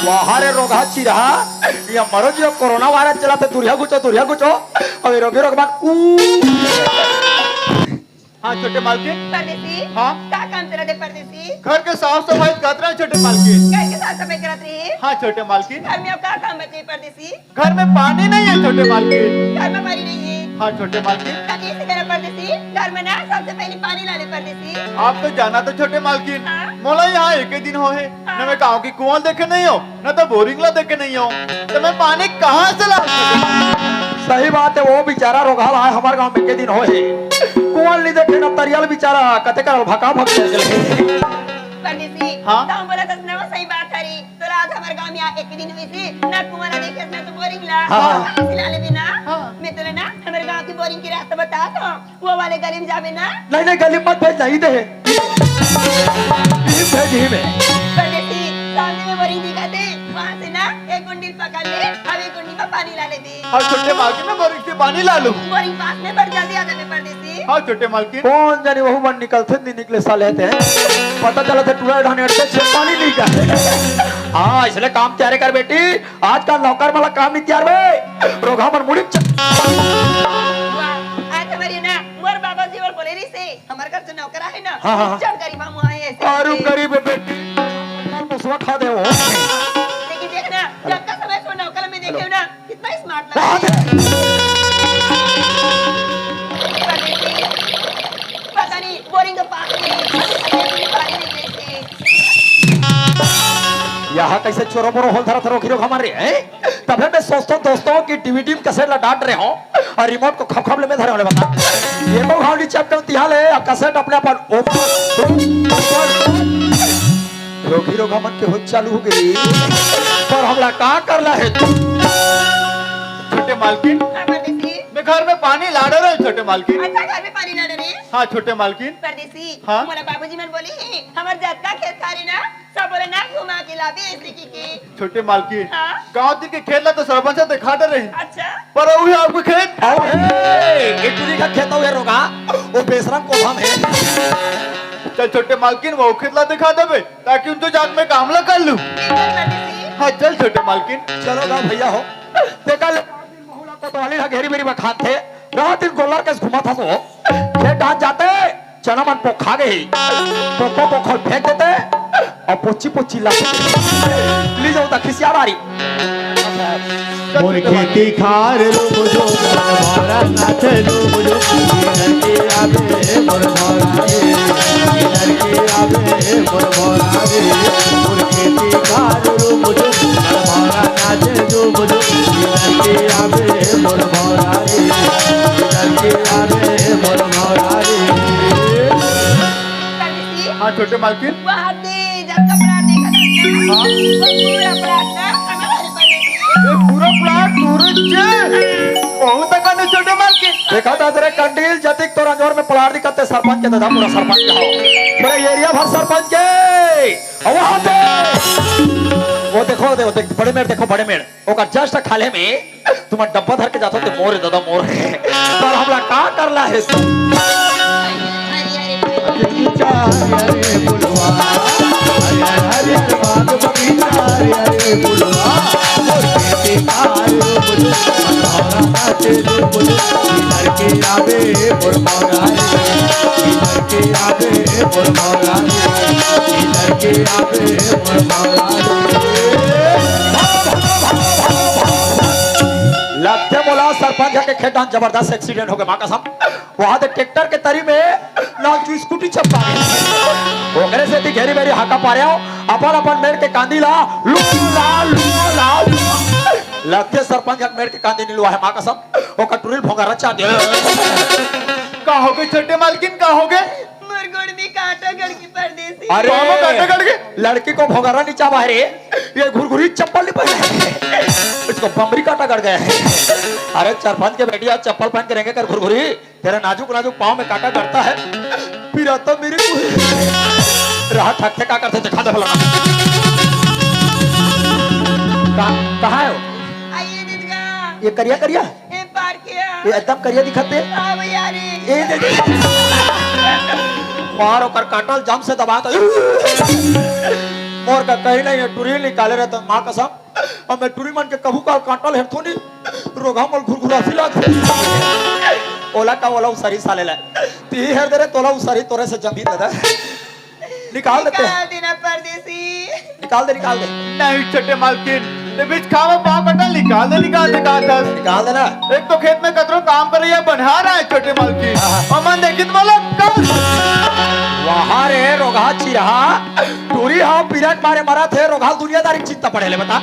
वाह रे रोगहा चिरहा, ये मरो जियो, कोरोना वायरस चला थे, दुरिहा गुचो, दुरिहा गुचो, अबे रोगी रोग बात ऊ। हाँ, छोटे मालकिन। परदेसी। हाँ? का काम चला दे परदेसी? घर के साफ सफाई करत रहे, छोटे मालकिन। घर के साफ सफाई करत रहे? हाँ, छोटे मालकिन। घर में अब का काम बचे परदेसी? घर में पानी नहीं है, छोटे मालकिन। घर में पानी नहीं है? हाँ, छोटे मालकिन। त कइसे करे परदेसी? घर में ना सबसे पहले पानी ला ले परदेसी। आप तो जाना तो छोटे मालकिन, हाँ? मोला यहाँ एक ही दिन हो है, हाँ। न मैं गाँव की कुआं देखे नहीं हो, न तो बोरिंग ला देखे नहीं हो, तो मैं पानी कहाँ से ला? सही बात है, वो बेचारा रोगहा ला आए हमारे गाँव में के दिन हो है, कुआं नहीं देखे ना तरियल बेचारा, कते करल भका भक चल गए। परदेसी, हाँ? तो हम बोला दस नवा सही बात हरी, तो आज हमारे गाँव में आके दिन हुई थी, ना कुआं ना देखे, ना तो बोरिंग ला, हाँ। कहाँ से ला ले बिना? हाँ। मैं तो ना हमारे गाँव की बोरिंग की रास्ता बता दो। वो वाले गली में जाबे ना। नहीं, नहीं, गली मत भेज, नहीं दे। यही भेज, यही में। परदेसी, सामने में बोरिंग दिखा दे, वहाँ से ना एक गुंडी पकड़ ले, अब एक गुंडी में पानी ला ले दे। और छोटे मालकिन में बोरिंग से पानी ला लूं। बोरिंग पास में बड़ जल्दी आ जाबे परदेसी। हाँ, छोटे मालकिन। कौन जाने वहू मन निकलथे, नहीं निकले साले थे। पता चला था टूरा ढाने अड़ते छे पानी नहीं का। हाँ, इसलिए काम तैयारी कर बेटी। आजकल नौकर वाला काम नहीं तैयार बे। रोगहा मन मुड़ी च- वाह, आज हमारी ना, मोर बाबा जी और बोले रही से, हमारे घर से नौकर आए ना, हाँ, हाँ, हाँ। चढ़ गरीब हम आए ऐसे और करके। गरीब है बेटी, मुसवा खा दे वो। लेकिन देख ना, जब का समय से नौकर में देखे हो ना, कितना स्मार्ट लग रहा है। यहाँ कैसे चोरो बोरो होल धरत रोखी रोखा मार रहे हैं? तभे मैं सोचता हूँ दोस्तों कि डीवीडी में कैसेट ला डांट रहे हो और रिमोट को खप खप ले में धरे होले बता। ये को घावली चपके तिहा ले और कैसेट अपने अपन ऊपर, ऊपर, ऊपर। रोखी रोखा मन के हो चालू हो गई। पर हमला का करला है तू? छोटे मालकिन, हाँ, परदेसी। मैं घर में पानी ला रहा हूँ, छोटे मालकिन। अच्छा, घर में पानी ला रहे? हाँ, छोटे मालकिन। परदेसी, हाँ? मोला बाबूजी मन बोली है, हमर जतका खेत खार हे ना, सब बोले ना घुमा के लाबे, ऐसे की के। छोटे मालकिन, हाँ? गांव दिन के खेत ला तो सरपंच से दिखा दे रहे। अच्छा। पर वो है आपको खेत। अरे, इटुरी का खेत हुए रोगा, वो बेसरम को हम है। चल छोटे मालकिन, वो खेत ला दिखा देबे, ताकि उनको जात में काम ला कर लूं। ठीक है, परदेसी। हाँ, चल छोटे मालकिन। चलो ना भैया हो, देखा ले, दिन महूला कोतवाली ला घेरी बेरी बखात थे, रात दिन गोलर के घुमा था सो, खेत डांट जाते, चना मन पोखा गई, पोखो पोखो फेंक देते, और पोची पोची ला ली जाओ ता खिसिया बारी। मोर खेती खार रुम जो, मोर भौरा नाचे रुम जो, इधर के आवे मोर भौरा रे, इधर के आवे मोर भौरा रे। मोर खेती खार रुम जो, मोर भौरा नाचे रुम जो, इधर के आवे मोर भौरा रे, इधर के आवे मोर भौरा रे। परदेसी, हाँ, छोटे मालकिन। वहाँ दे, जब कपड़ा देखा था ना, हाँ? वो पूरा प्लाट ना, हमारे परदेसी। ये पूरा प्लाट टूरिस्ट है। बहुत अकन है छोटे मालकिन। देखा था तेरे कंडील जतिक तोर अंजोर में प्लाट दिखते सरपंच के दादा, पूरा सरपंच के हो। पूरा एरिया भर सरपंच के। और वहाँ दे। वो देखो, देखो, देख, बड़े मेड़ देखो, बड़े मेड़। ओकर just खाले में तुम्हार डब्बा धर के जाथो ते मोर हे दादा मोर हे। पर हमला का करला हे तू? बगीचा रे बुलवा, हरियर हरियर बाग बगीचा रे बुलवा, मोर खेती खार बुलवा, हमारा नाचे बुलवा, इधर के आवे मोर भौरा रे, इधर के आवे मोर भौरा रे, इधर के आवे मोर भौरा रे। लगथे मोला सरपंच के खेत डाहन जबरदस्त एक्सीडेंट हो गए, माँ कसम। वहां दे ट्रैक्टर के तरी में लालचू स्कूटी चपका गए। ओकरे सेती घेरी बेरी हाका पारे हो, अपन अपन मेड़ के कांदी ला, लुआ ला, लुआ ला, लुआ। लगथे सरपंच के मेड़ के कांदी नी लुआ है, माँ कसम। ओकर टुरी ल भोंगरा चाट दे। का हो गए छोटे मालकिन, का हो गए? मोर गोड़ में कांटा गड़ के परदेसी। अरे, पाँव में कांटा गड़ के? लड़की को भोंगरा नी चाबा है रे, ये घुरघुरी चप्पल नहीं पहने है। इसको बमरी कांटा गड़ गया है। अरे, सरपंच के बेटी आज चप्पल पहन के रेंगे कर घुरघुरी, तेरा नाजुक नाजुक पाँव में कांटा गड़ता है, फिर आता मेरे को। रहा थकथे का करथे, देखा दे भला। का-, कहाँ है वो? आइए दीदगा। ये करिया करिया? ए पार किया। ये एकदम करिया दिखत हे। हाँ भैया रे। ए दे दे। मार ओकर कांटा ल जाम से दबा तो। मोर का कहीं नहीं है, टुरी निकाले रहे तो माँ कसम। अब मैं टुरी मन के कभू का कांटा ल हेरथो नहीं। रोगहा मोल घुरघुरा सिला दे। ओला का ओला उसरी साले ला। ती हेर दे रे, तोला उसरी तोरे से जमी दादा। निकाल देते हैं। निकाल देना परदेसी। निकाल दे, निकाल दे। नहीं छोटे मालकिन, ते बीच खावा पाँव कटा, निकाल दे, निकाल दे, कहा था। निकाल देना। एक तो खेत में कतरो काम करे या बना रहा है छोटे मालकिन। हाँ, हाँ। और मन देखित वाला कल। वहाँ रे रोगहा चिरहा, टूरी हा पीरा के मारे मरा थे, रोगहा दुनियादारी की चिंता पड़े ले बता।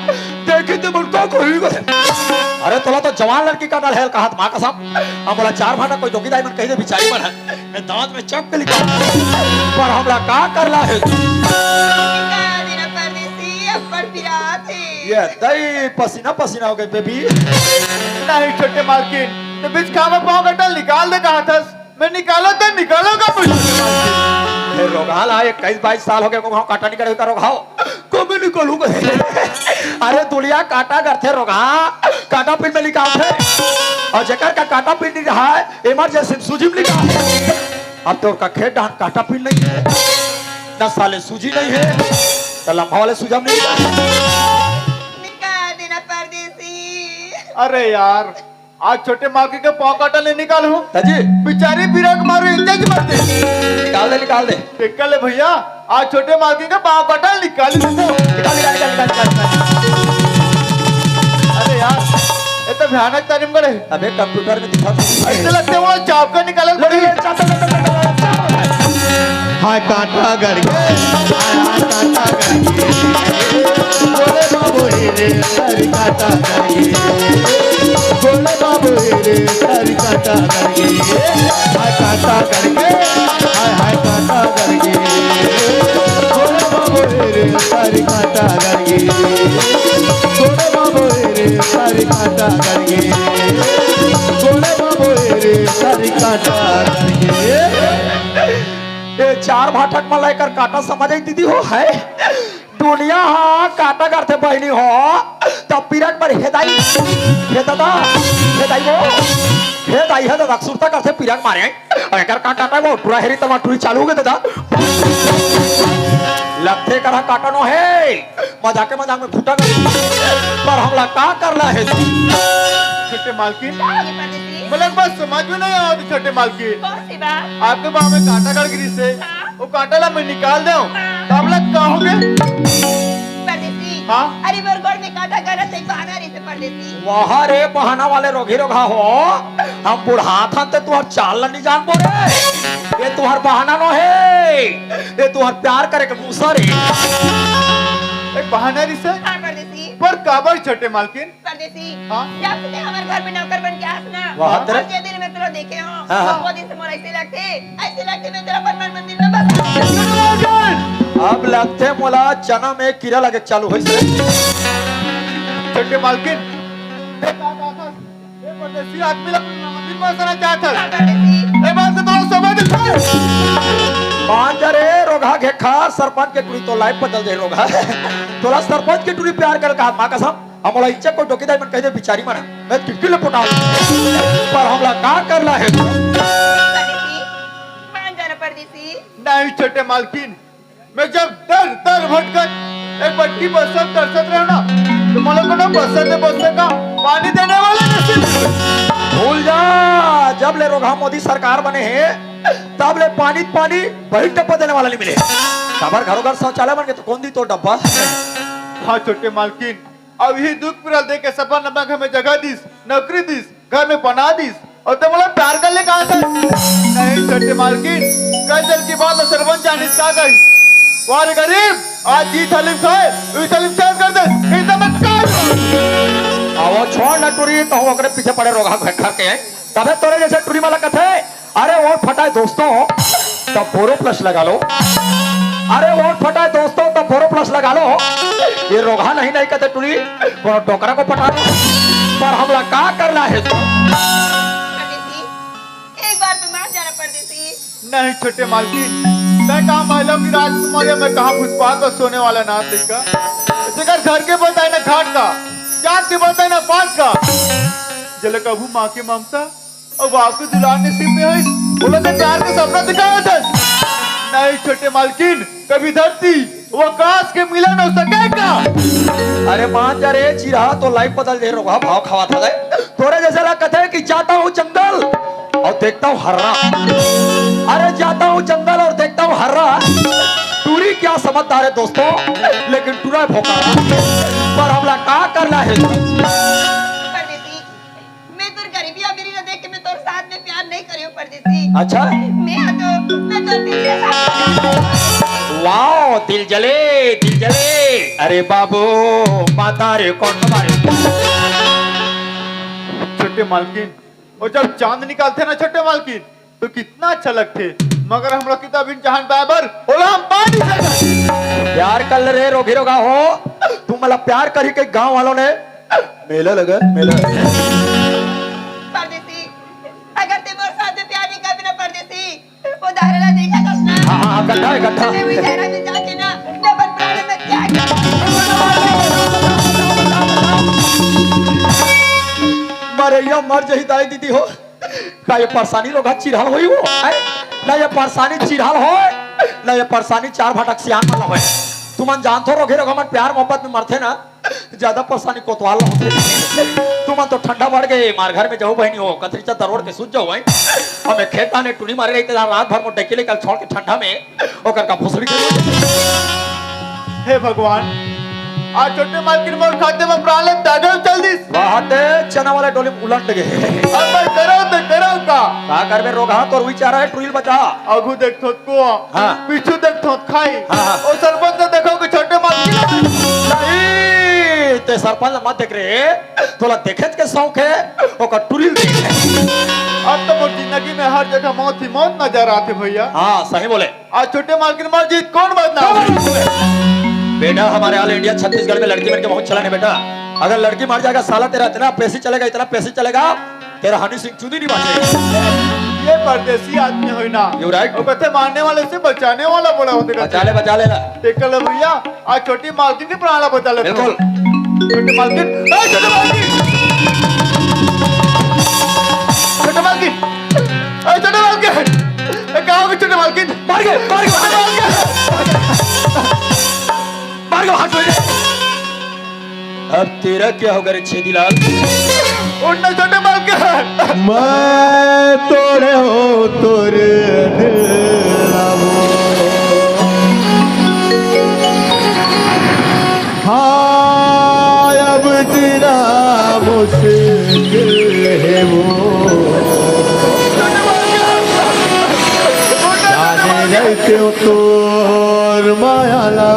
देखित मुनको कोई को। अरे तोला तो जवान लड़की का डर है, कहा था माँ कसम। हम बोला चार भाटा कोई जोगी दाई मन कही दे बिचारी मन है। मैं दांत में चप के निकाल, पर हमला का करला है तू? निकाल देना परदेसी, अब्बड़ पिरात हे। ये दई पसीना पसीना हो गए बेबी। नहीं छोटे मालकिन, ते बीच खावा पाँव कटा ल निकाल दे कहा था। मैं निकालो तो निकालो का मुझे। हे रोगहा ला, इक्कीस बाईस साल हो गए को घाव काटा नहीं करे का रोगहा। को भी निकालूंगा। अरे दुनिया काटा करथे रोगहा, काटा पिन में निकालथे। और जेकर का काटा पिन नहीं रहा है, इमरजेंसी में सूजी में निकाल। अब तो का खेत डाहन काटा पिन नहीं है, न साले सूजी नहीं है, तो लम्बा वाले सूजा में नहीं निकाल। निकाल देना परदेसी। अरे यार, आज छोटे मालकिन के पाँव काटा नहीं निकालूं। ताजी। बिचारी बिरक मारू, इज्जत मर दे। निकाल दे, निकाल दे। देख ले भैया, आज छोटे मालकिन के पाँव काटा निकाल दे। निकाल, निकाल, निकाल, निकाल, निकाल, निकाल। अरे यार, ये तो भयानक तारीम करे। अबे कंप्यूटर में दिखा। ऐसे लगते वो चाप का निकालन पड़ी। ले, ले, चाप, चाप, चाप। हाय कांटा गड़ गे, हाय, हाय कांटा गड़ गे। भोले बाबू रे रे, सारी कांटा गड़ गे। भोले बाबू रे रे, सारी कांटा गड़ गे। हाय कांटा गड़ गे, हाय, हाय कांटा गड़ गे। भोले बाबू रे रे, सारी कांटा गड़ गे। भोले बाबू रे रे, सारी कांटा गड़ गे। भोले बाबू रे रे, सारी कांटा गड़ गे। ये चार भाटक मन ला एकर कांटा समझ आई दीदी हो, है? दुनिया हा कांटा करथे बहिनी हो, तब पीरक बर हे दाई, हे दादा, हे दाई वो, हे दाई, हे दादा, सुरता करथे पीरक मारे। एकर का कांटा वो, टूरा हेरी तमा टूरी चालू हो गे दादा। लगथे एकर हा कांटा नो हे, मजाके मजाक में फूटा कर, पर हमला का करना हे? छोटे मालकिन, का होगे परदेसी? मोला एक बात समझ में नहीं आवत, छोटे मालकिन। कौन सी बात? आपके बाँह में कांटा गड़ गिरिस हे। हाँ। वो कांटा ला मैं निकाल देंव, हाँ। तो आप लोग का होगे? परदेसी। हाँ? अरे मोर गोड़ में कांटा गड़त हे, बहाना रहिसे परदेसी। वाह रे बहाना वाले रोगही रोगहा हो, हम बुढ़ाथन ते तुहर चाल ला नहीं जानबो रे। ये तुहर बहाना नो हे, ये तुहर प्यार करे के मूसर हे। एक बहाना रहिसे? हाँ परदेसी। पर काबर छोटे मालकिन? परदेसी, हाँ? जब से ते हमर घर में नौकर बन के आस ना, वाह, तेरे और जे दिन मैं तोला देखे हँव, हाँ, हाँ। वो दिन से मोला ऐसे लगथे, ऐसे लगथे मैं तोला अपन मन मंदिर में बसा दूँ। अब लगथे मोला चना में कीरा लगे चालू होइस हे। छोटे मालकिन, ए का, का, का, ए परदेसी आदमी ला अपन मंदिर में बसाना चाहत हस? हाँ, परदेसी। ए बात से तोला समझ में मान जा रे रोगहा घेखार, सरपंच के टूरी तो life बदल दे रोगहा। तोला सरपंच के टूरी प्यार करे का, माँ कसम। हमला इच्छा कोई डोकी दाई मन कह दे बिचारी मन, मैं तिरकी ले पोटा, पर हमला का करना हे? परदेसी, मान जाना परदेसी। नहीं छोटे मालकिन, मैं जब दर दर भटकत एक बट्टी बस्सा तरसत रहेंव ना, तो मोला कोनो बस्सा दे बस्सा का पानी देने वाला नसीब। भूल जा, जब ले रोगहा मोदी सरकार बने हे, तब ले पानी पानी बहिर डब्बा देने वाला नहीं मिले। काबर घरों घर शौचालय बन गे तो कौन दी तो डब्बा? हाँ छोटे मालकिन, अब ही दुख पीरा देख के सपा नमा घर में जगह दिस, नौकरी दिस, घर में पनाह दिस, और ते मोला प्यार कर ले कहा था? नहीं छोटे मालकिन, कल जल की बात सरपंच जानिस का कही? वाह रे गरीब, आज जी थाली में खाए, ई थाली में छेद कर दे, इतना मैं का? आवो छोड़ ना टूरी, तो हम ओकरे पीछे पड़े रोगहा घर के हैं। तबे तोरे जैसे टूरी माला कथे, अरे वोट फटाए दोस्तों, तब बोरो प्लस लगा लो। अरे वोट फटाए दोस्तों, तब बोरो प्लस लगा लो। ये रोगहा नहीं, नहीं कहते टूरी, कोनो डोकरा को पटा दो। पर हमला का करना हे? परदेसी, एक बार तो मान जाना परदेसी। नहीं छोटे मालकिन, मैं कहाँ महिला की राजकुमारी, मैं कहाँ फुटपाथ पर सोने वाला नाथ लइका, जेकर घर के बताए ना घाट का, जात के बताए ना पाट का, जेला कभू माँ के ममता अउ बाप के दुलार नसीब में होइस, ओला ते प्यार के सपना दिखावत हस। नहीं छोटे मालकिन, कभी धरती अउ आकाश के मिलन हो सके का? अरे मान जा रे चिरहा, तो life बदल दे रोगहा, भाव खावा था। तोरे जैसे ला कथे कि जाता हूँ जंगल और देखता हूँ हर्रा। अरे जाता हूँ जंगल और देखता हूँ हर्रा। टूरी क्या समझदार है दोस्तों, लेकिन टूरा भोकारा। पर हमला का करना हे? परदेसी, मैं तोर गरीबी अमीरी ला देख के मैं तोर साथ में प्यार नहीं करेंव परदेसी। अच्छा। मैं तो, मैं तो दिल के साथ प्यार करेंव। वाओ, दिल जले, दिल जले। अरे बाबू, माता रे, कौन हमारे? छोटे मालकिन, अउ जब चांद निकलथे ना छोटे मालकिन, तो कितना अच्छा लगथे, मगर हम लोग की तो अभी जहान बराबर ओला हम पा नहीं सकत। प्यार कर ले रे रोगही रोगहा हो, तुम मतलब प्यार करी के गांव वालों ने मेला लगा, मेला। परदेसी, अगर ते मोर साथ में प्यार नहीं करबे ना परदेसी, वो दायरा ला देखा था ना? हाँ, हाँ, हाँ, गड्ढा है, गड्ढा। मैं वो दायरा में जाके ना, मैं अपन प्राण में त्याग मरैया मर जही दाई दीदी हो। का ये परेशानी रोगहा चिरहल होई वो? हैं? ना ये परेशानी चिरहल होय, ना ये परेशानी चार भाटक सियान वाला होय। तुमन जानथो रोगही रोगहा मन प्यार मोहब्बत में मरथे ना, ज्यादा परेशानी कोतवाल ला होथे। तुमन तो ठंडा बढ़ गे, मार घर में जाहू बहिनी हो, कथरी चद्दर ओढ़ के सुत जाहू, हैं? हमें खेत आने टूरी मारे रही, तेरा रात भर मोटकी लेकर छोड़ के ठंडा में, ओकर का भोसड़ी कर। हे भगवान, आज छोटे मालकिन मोर खाते में प्राण ले त्यागे चल दिस। वाह ते चना वाला डोली में उलट गे। अब मैं करव ते करव का? का करबे रोगहा, तोर विचार हे टुरी ल बचा। आगू देखथों त कुआं, हाँ। पीछू देखथों त खाई। हाँ, हाँ। ओ सरपंच ल देखव कि छोटे मालकिन ल। नहीं, ते सरपंच ल मत देख रे, तोला देखेच के शौक हे, ओकर टुरी ल देख। अब तो मोर जिंदगी में हर जगह मौत ही मौत नजर आथे भैया। हाँ, सही बोले। आज छोटे मालकिन मर जीत, कौन बदनाम हे? बेटा, हमारे ऑल इंडिया छत्तीसगढ़ में लड़की मन के बहुत चलन हे बेटा। अगर लड़की मर जाएगा, साला तेरा इतना पैसे चलेगा, इतना पैसे चलेगा, तेरा हनी सिंह चुंदी नहीं बांचेगा। ये परदेसी आदमी होई ना। You right। वो कहते मारने वाले से बचाने वाला बड़ा होते कहते। बचा ले, बचा ले ना। देख ले भैया, आज छोटी मालकिन के प्राण बचा ले। बिल्कुल। छोटे मालकिन, ए, छोटे मालकिन। छोटे मालकिन। ए, छोटे मालकिन। ए, कहाँ हो गए छोटे मालकिन? मार के, मार के, मार के। मार के, हाथ छोड़ दे। अब तेरा क्या होगा रे छेदीलाल? उठना छोटे मालकिन। मैं तोड़े हो तोरे दिल लावो। हाँ, अब जीना मुश्किल है वो। जाने रहते हो तोर मायाला,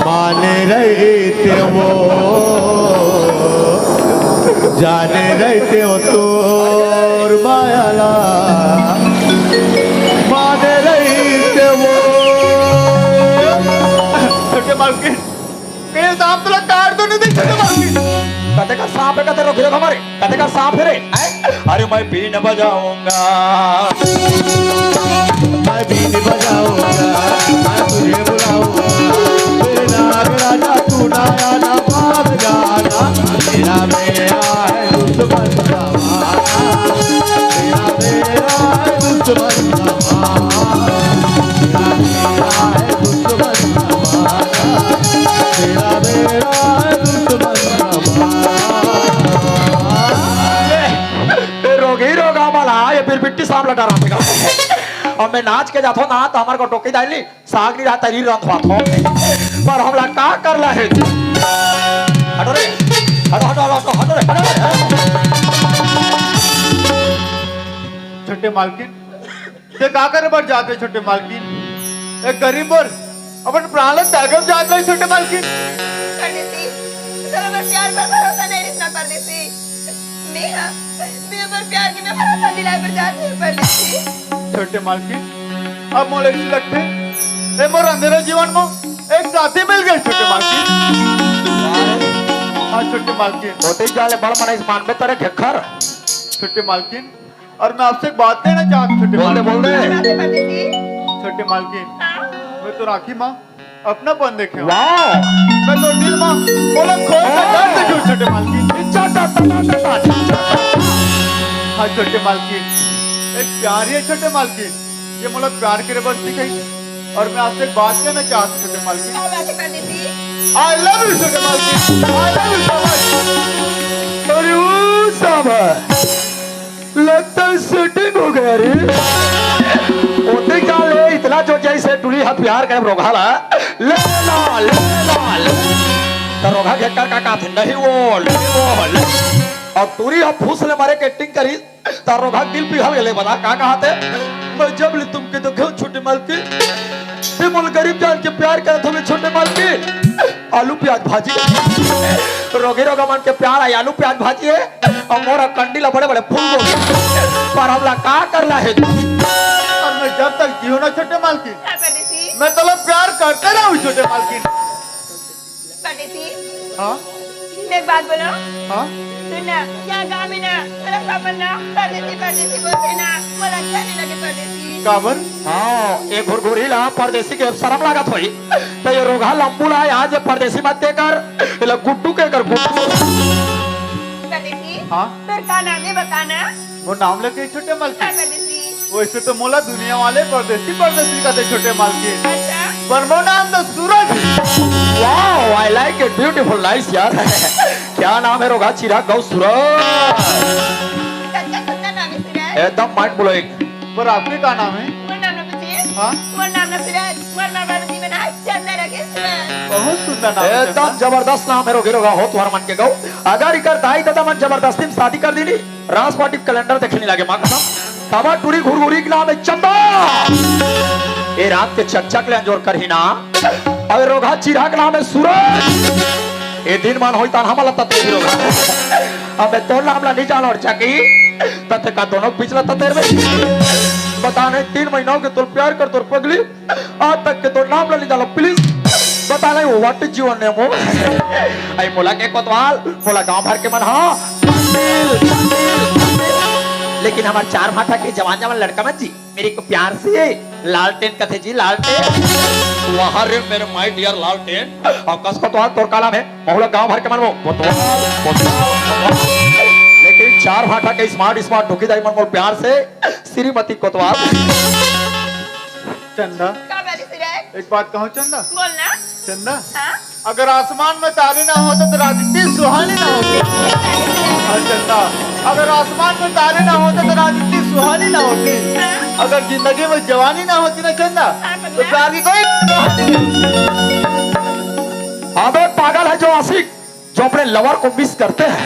माने रहते हो, जाने रहते हो तोर मायाला, माने रहते हो। छोटे मालकिन, कहीं सांप तोला काट तो नहीं दे छोटे मालकिन? कते का सांप हे, कते रोक, रोक हमारे, कते का सांप हे रे? हैं? अरे मैं बीन बजाऊंगा, मैं बीन बजाऊंगा, मैं तुझे बुलाऊंगा। मेरे नाग राजा तू ना आना, भाग जाना। मेरा मेरा है दुश्मन जमाना, मेरा मेरा है दुश्मन जमाना, मेरा मेरा है दुश्मन जमाना, मेरा मेरा है दुश्मन जमाना। ए, ए, रोगी रोगा वाला, ये बिरबिट्टी सांप लटा रहा था। अब मैं नाच के जाता हूँ ना, तो हमारे को टोकी डाली, साग नहीं रहा, तरी रंधवात हो। पर हमला का कर ला है? हटो रे, हटो, हटो, हटो, हटो रे, हटो रे। छोटे मालकिन, ते का करे बर जात रहे छोटे मालकिन? एक गरीब बर अपन प्राण ला त्यागे बर जात रहे छोटे मालकिन। परदेसी, तोला मोर प्यार पर भरोसा नहीं रहिस ना परदेसी। मैं हा, मैं मोर प्यार के मैं भरोसा दिलाए बर जात रहे परदेसी। छोटे मालकिन, अब मोला ऐसी लगथे, ए मोर अंधेरा जीवन में एक साथी मिल गए छोटे मालकिन। हाँ छोटे मालकिन। होते ही जाले बड़ मनाइस मानबे तरे खेखर। छोटे मालकिन, और मैं आपसे एक बात कहना चाहता हूँ, छोटे बोल दे, मालकिन। बोल दे। क्या बात है, परदेसी? छोटे मालकिन, हाँ। मैं तो राखी माँ अपनापन देखे हूँ। वाह। मैं तो दिल माँ बोला खोल के दर्द देखे हूँ, छोटे मालकिन। चा, चा, चा, चा, चा, चा। हाँ, छोटे मालकिन, एक प्यार ही है, छोटे मालकिन। ये मोला प्यार के बर सिखाई। और मैं आपसे एक बात कहना चाहता हूँ, छोटे मालकिन। क्या बात है, परदेसी? I love you, छोटे मालकिन। I love you so much। अरे, ओ साहब। लगता है सेटिंग हो गया रे। ओते का ले इतना जो जैसे टुरी हा प्यार करे रोगहा ला, ले ला, ले ला, ले। तो रोगहा घेकर का काथे, नहीं वो, नहीं वो, नहीं। और टुरी हा फूस ले मारे के एक्टिंग करी, तो रोगहा दिल पिघल गले, बता का कहा थे? मैं जब ले तुमके देखे हूँ छोटे मालकिन, ते मोला गरीब जान के प्यार करत हवे छोटे मालकिन। आलू प्याज भाजी। रोगी रोगा मन के प्यार आय, आलू प्याज भाजी हे। अउ मोर कंडी ला बड़े बड़े फूल गोभी। पर हमला का करना हे? और मैं जब तक जीव ना छोटे मालकिन, हाँ, परदेसी। मैं तोला प्यार करते रहूँ छोटे मालकिन। परदेसी। हाँ? मैं एक बात बोलो। हाँ? सुन ना, यहाँ गाँव में ना, मेरा सामने ना, परदेसी, परदेसी बोलते ना, मोला अच्छा नहीं लगे परदेसी। काबर? हाँ, एक घुरघुरी ला परदेसी के शरम लागत होई। तो ये रोगहा लंबू ला आज परदेसी मत के कर, एला गुड्डू के कर गुड्डू। परदेसी? हाँ? तोर का नाम है बताना? वो नाम लेके छोटे मलकिन। हाँ, परदेसी। वैसे तो मोला दुनिया वाले परदेसी, परदेसी कहते छोटे मलकिन। अच्छा। पर मोर नाम तो सूरज। Wow, I like it, beautiful, nice यार। क्या नाम है रोगहा, चिराग गौ सूरज? कितना सुंदर नाम है सूरज। एकदम mind blowing। पर आपके का नाम है? मोर नाम ना पूछिए। हाँ? मोर नाम ना सूरज, मोर नाम ना जीवन है, चंद्र के एकदम जबरदस्त नाम हे रोगी रोगा हो तुहर मन के गऊ। अगर इकर दाई ददा मन जबरदस्ती में शादी कर दीनी, रास पाटी कैलेंडर देखे नहीं लागे माँ कसम। तबा टूरी घुरघुरी के नाम हे चंदा। ए रात के चकचक ले अंजोर करही ना। अबे रोगहा चिरहा के नाम हे सूरज। ए दिन मान होई तान हमला तते भी रोगहा। अबे तोर नाम ला नहीं जानो और चकी। तते का दोनों पिछला ततेर में। बता नहीं तीन महीना हो गए तोर प्यार कर तोर पगली। आज तक के तो नाम ला नहीं जानो, please। बता नहीं वो what is your name हो? आई मोला के कोतवाल, मोला गांव भर के मन हाँ। लेकिन हमार चार भाठा के जवान जवान लड़का मन जी, मेरे को प्यार से लालटेन कथे जी, लालटेन। वाह रे मेरे my dear लालटेन, अब कस कोतवाल तोर का नाम हे? मोला गांव भर के मन वो कोतवाल, कोतवाल, कोतवाल। लेकिन चार भाठा के smart smart ढुकी दाई मन मोला प्यार से श्रीमती कोतवाल। चंदा, का बात हे सिराज? एक बात कहूँ चंदा? बोल ना। चंदा, हाँ? अगर आसमान में तारे ना होते तो रात इतनी सुहानी ना होती। हाँ चंदा, अगर आसमान में तारे ना होते तो रात इतनी सुहानी ना होती। हाँ? अगर जिंदगी में जवानी ना होती ना चंदा, हाँ, तो चंदा। प्यार की कोई कहानी नहीं होती। अबे पागल हे जो आशिक जो अपने लवर को मिस करते हैं,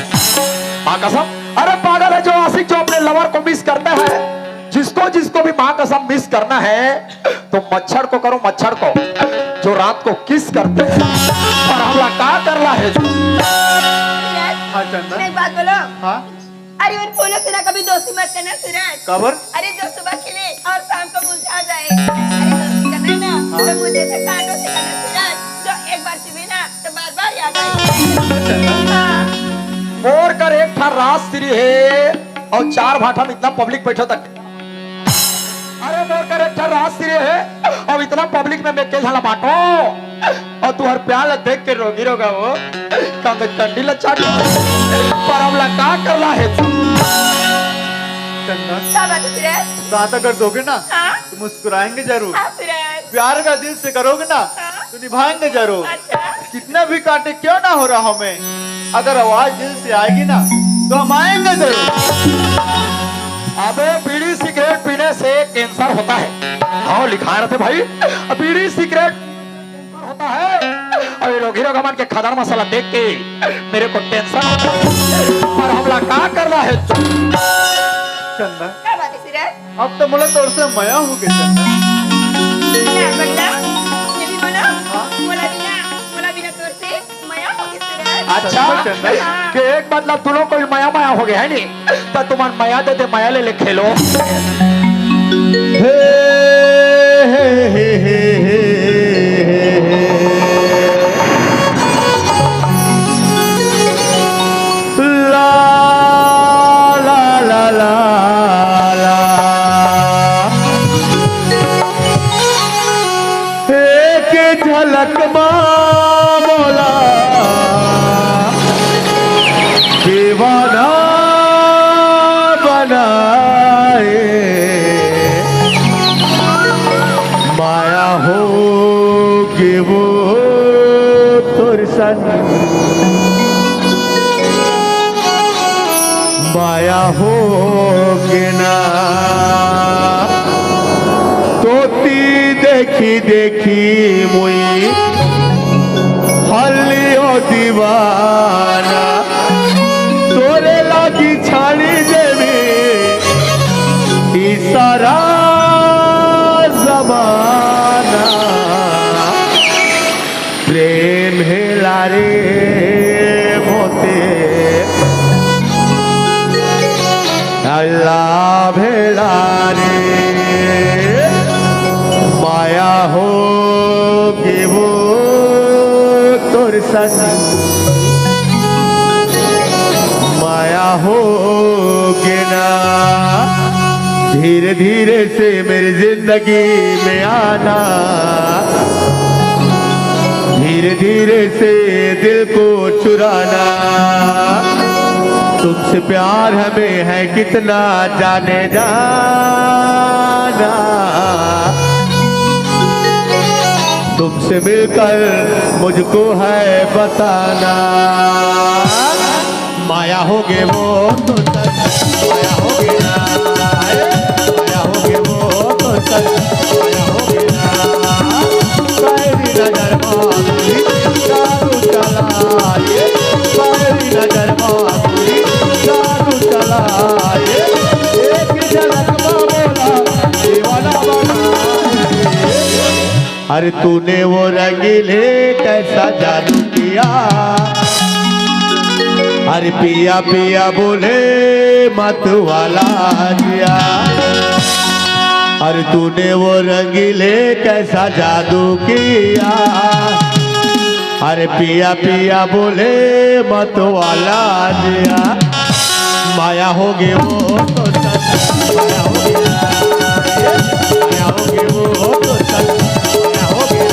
माँ कसम। अरे पागल हे जो आशिक जो अपने लवर को मिस करते हैं। जिसको जिसको भी माँ कसम मिस करना है तो मच्छर को करो, मच्छर को, जो रात को किस करते हैं। पर हमला का करना है? हाँ चंदा। मैं एक बात बोलो। हाँ। अरे उन फूलों से ना कभी दोस्ती मत करना सूरज। काबर? अरे जो सुबह खिले और शाम को मुरझा जाए। अरे दोस्ती करना है ना, हाँ। तो मुझे से कांटों से करना सूरज। जो एक बार चुभे ना तो बार बार याद आए। हाँ। मोर कर एक ठा राजश्री हे और चार भाठा में इतना पब्लिक बैठो तक। अरे मोर कर एक ठा राजश्री हे और इतना पब्लिक में मैं के झला बांटो। और तुहर प्यार ला देख के रोगी रोगा हो, का मैं कंडी ला चाट लूं? पर हमला का करना है? चंदा, का बात है सूरज? रात अगर दोगे ना, हाँ? तो मुस्कुराएंगे जरूर। हाँ सूरज। प्यार का दिल से करोगे ना, हाँ? तो निभाएंगे जरूर। अच्छा। कितना भी कांटे क्यों ना हो राहों में, अगर आवाज दिल से आएगी ना, तो हम आएंगे जरूर। अबे बीड़ी सिगरेट पीने से कैंसर होता है। हाँ लिखा रहते भाई, बीड़ी सिगरेट होता है। अरे रोगी रोगा मन के खदर मसाला देख के मेरे को टेंशन होता है। पर हमला का करना है? चंदा, का बात है सूरज? अब तो मोला तोर से मया हो गया चंदा। ना बेटा, ये भी बोलो। हाँ? मोला बिना, मोला बिना तोर से मया हो गया सूरज। अच्छा, सच में चंदा? हाँ। के एक मतलब दोनों को भी मया मया हो गया है नी? तो तुमन मया दे दे, मया ले ले खेलो। हे, हे, हे, हे। ला, ला, ला, ला, ला। एक झलक मा मोला दीवाना बनाए, माया हो गे वो तोर संग, माया हो गे ना। तोती देखी देखी मुई हल्लियो दीवाना, तोरे लागी छाड़ी देवी ई सारा जमाना। प्रेम हेला रे मोते अल्लाह भेला रे, माया हो गे वो तोर संग, माया हो गे ना। धीरे धीरे से मेरी जिंदगी में आना, धीरे धीरे से दिल को चुराना। तुमसे प्यार हमें है कितना जाने जाना, तुमसे मिलकर मुझको है बताना। माया हो गे वो तोर संग, माया हो गे ना, माया हो गे वो तोर संग, माया हो गे ना। पहली नजर मारी अरे तूने वो रंगीले कैसा जादू किया, अरे पिया पिया बोले मत वाला जिया। अरे तूने वो रंगीले कैसा जादू किया, अरे पिया पिया बोले मत वाला जिया। माया होगे वो तो सच, माया होगे, माया होगे वो तो सच, माया होगे।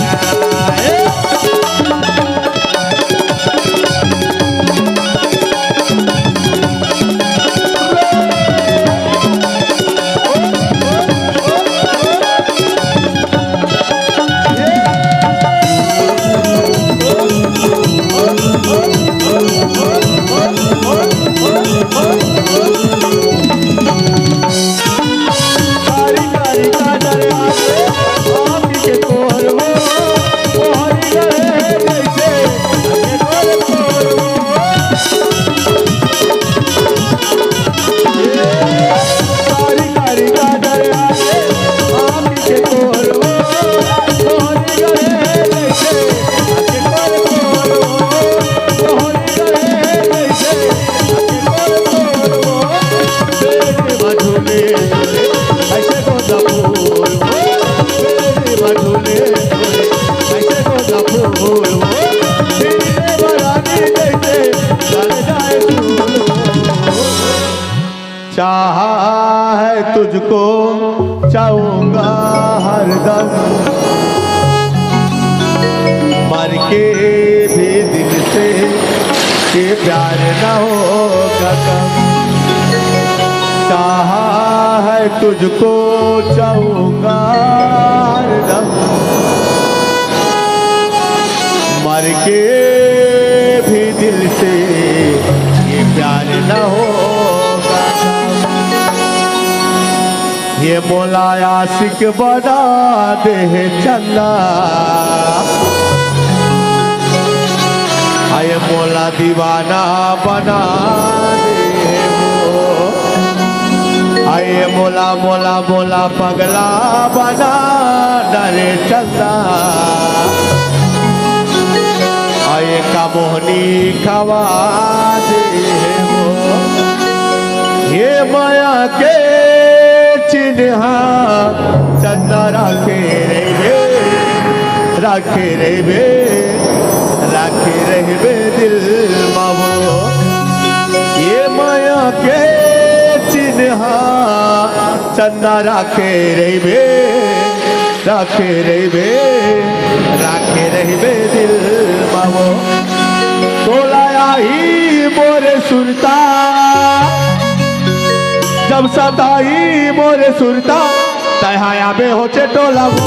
चाहा है तुझको, चाहूंगा हरदम, मर के भी दिल से ये प्यार न होगा कम। चाहा है तुझको, चाहूंगा हरदम, मर के भी दिल से ये प्यार न होगा। ये मोला आशिक बना दे हे चंदा, आ ये मोला दीवाना बना दे हे वो। आ ये मोला, मोला, मोला पगला बना दे रे चंदा। आ ये का मोहनी खवा दे हे वो। ये माया के चिन्हा चंदा राखे रहिबे, राखे रहिबे, राखे रहिबे दिल मा वो। ये माया के चिन्हा चंदा राखे रहिबे, राखे रहिबे, राखे रहिबे दिल मा वो। तोला आही मोरे सुरता, जब सताही मोरे सुरता, तैहा आबे होचे टोला वो।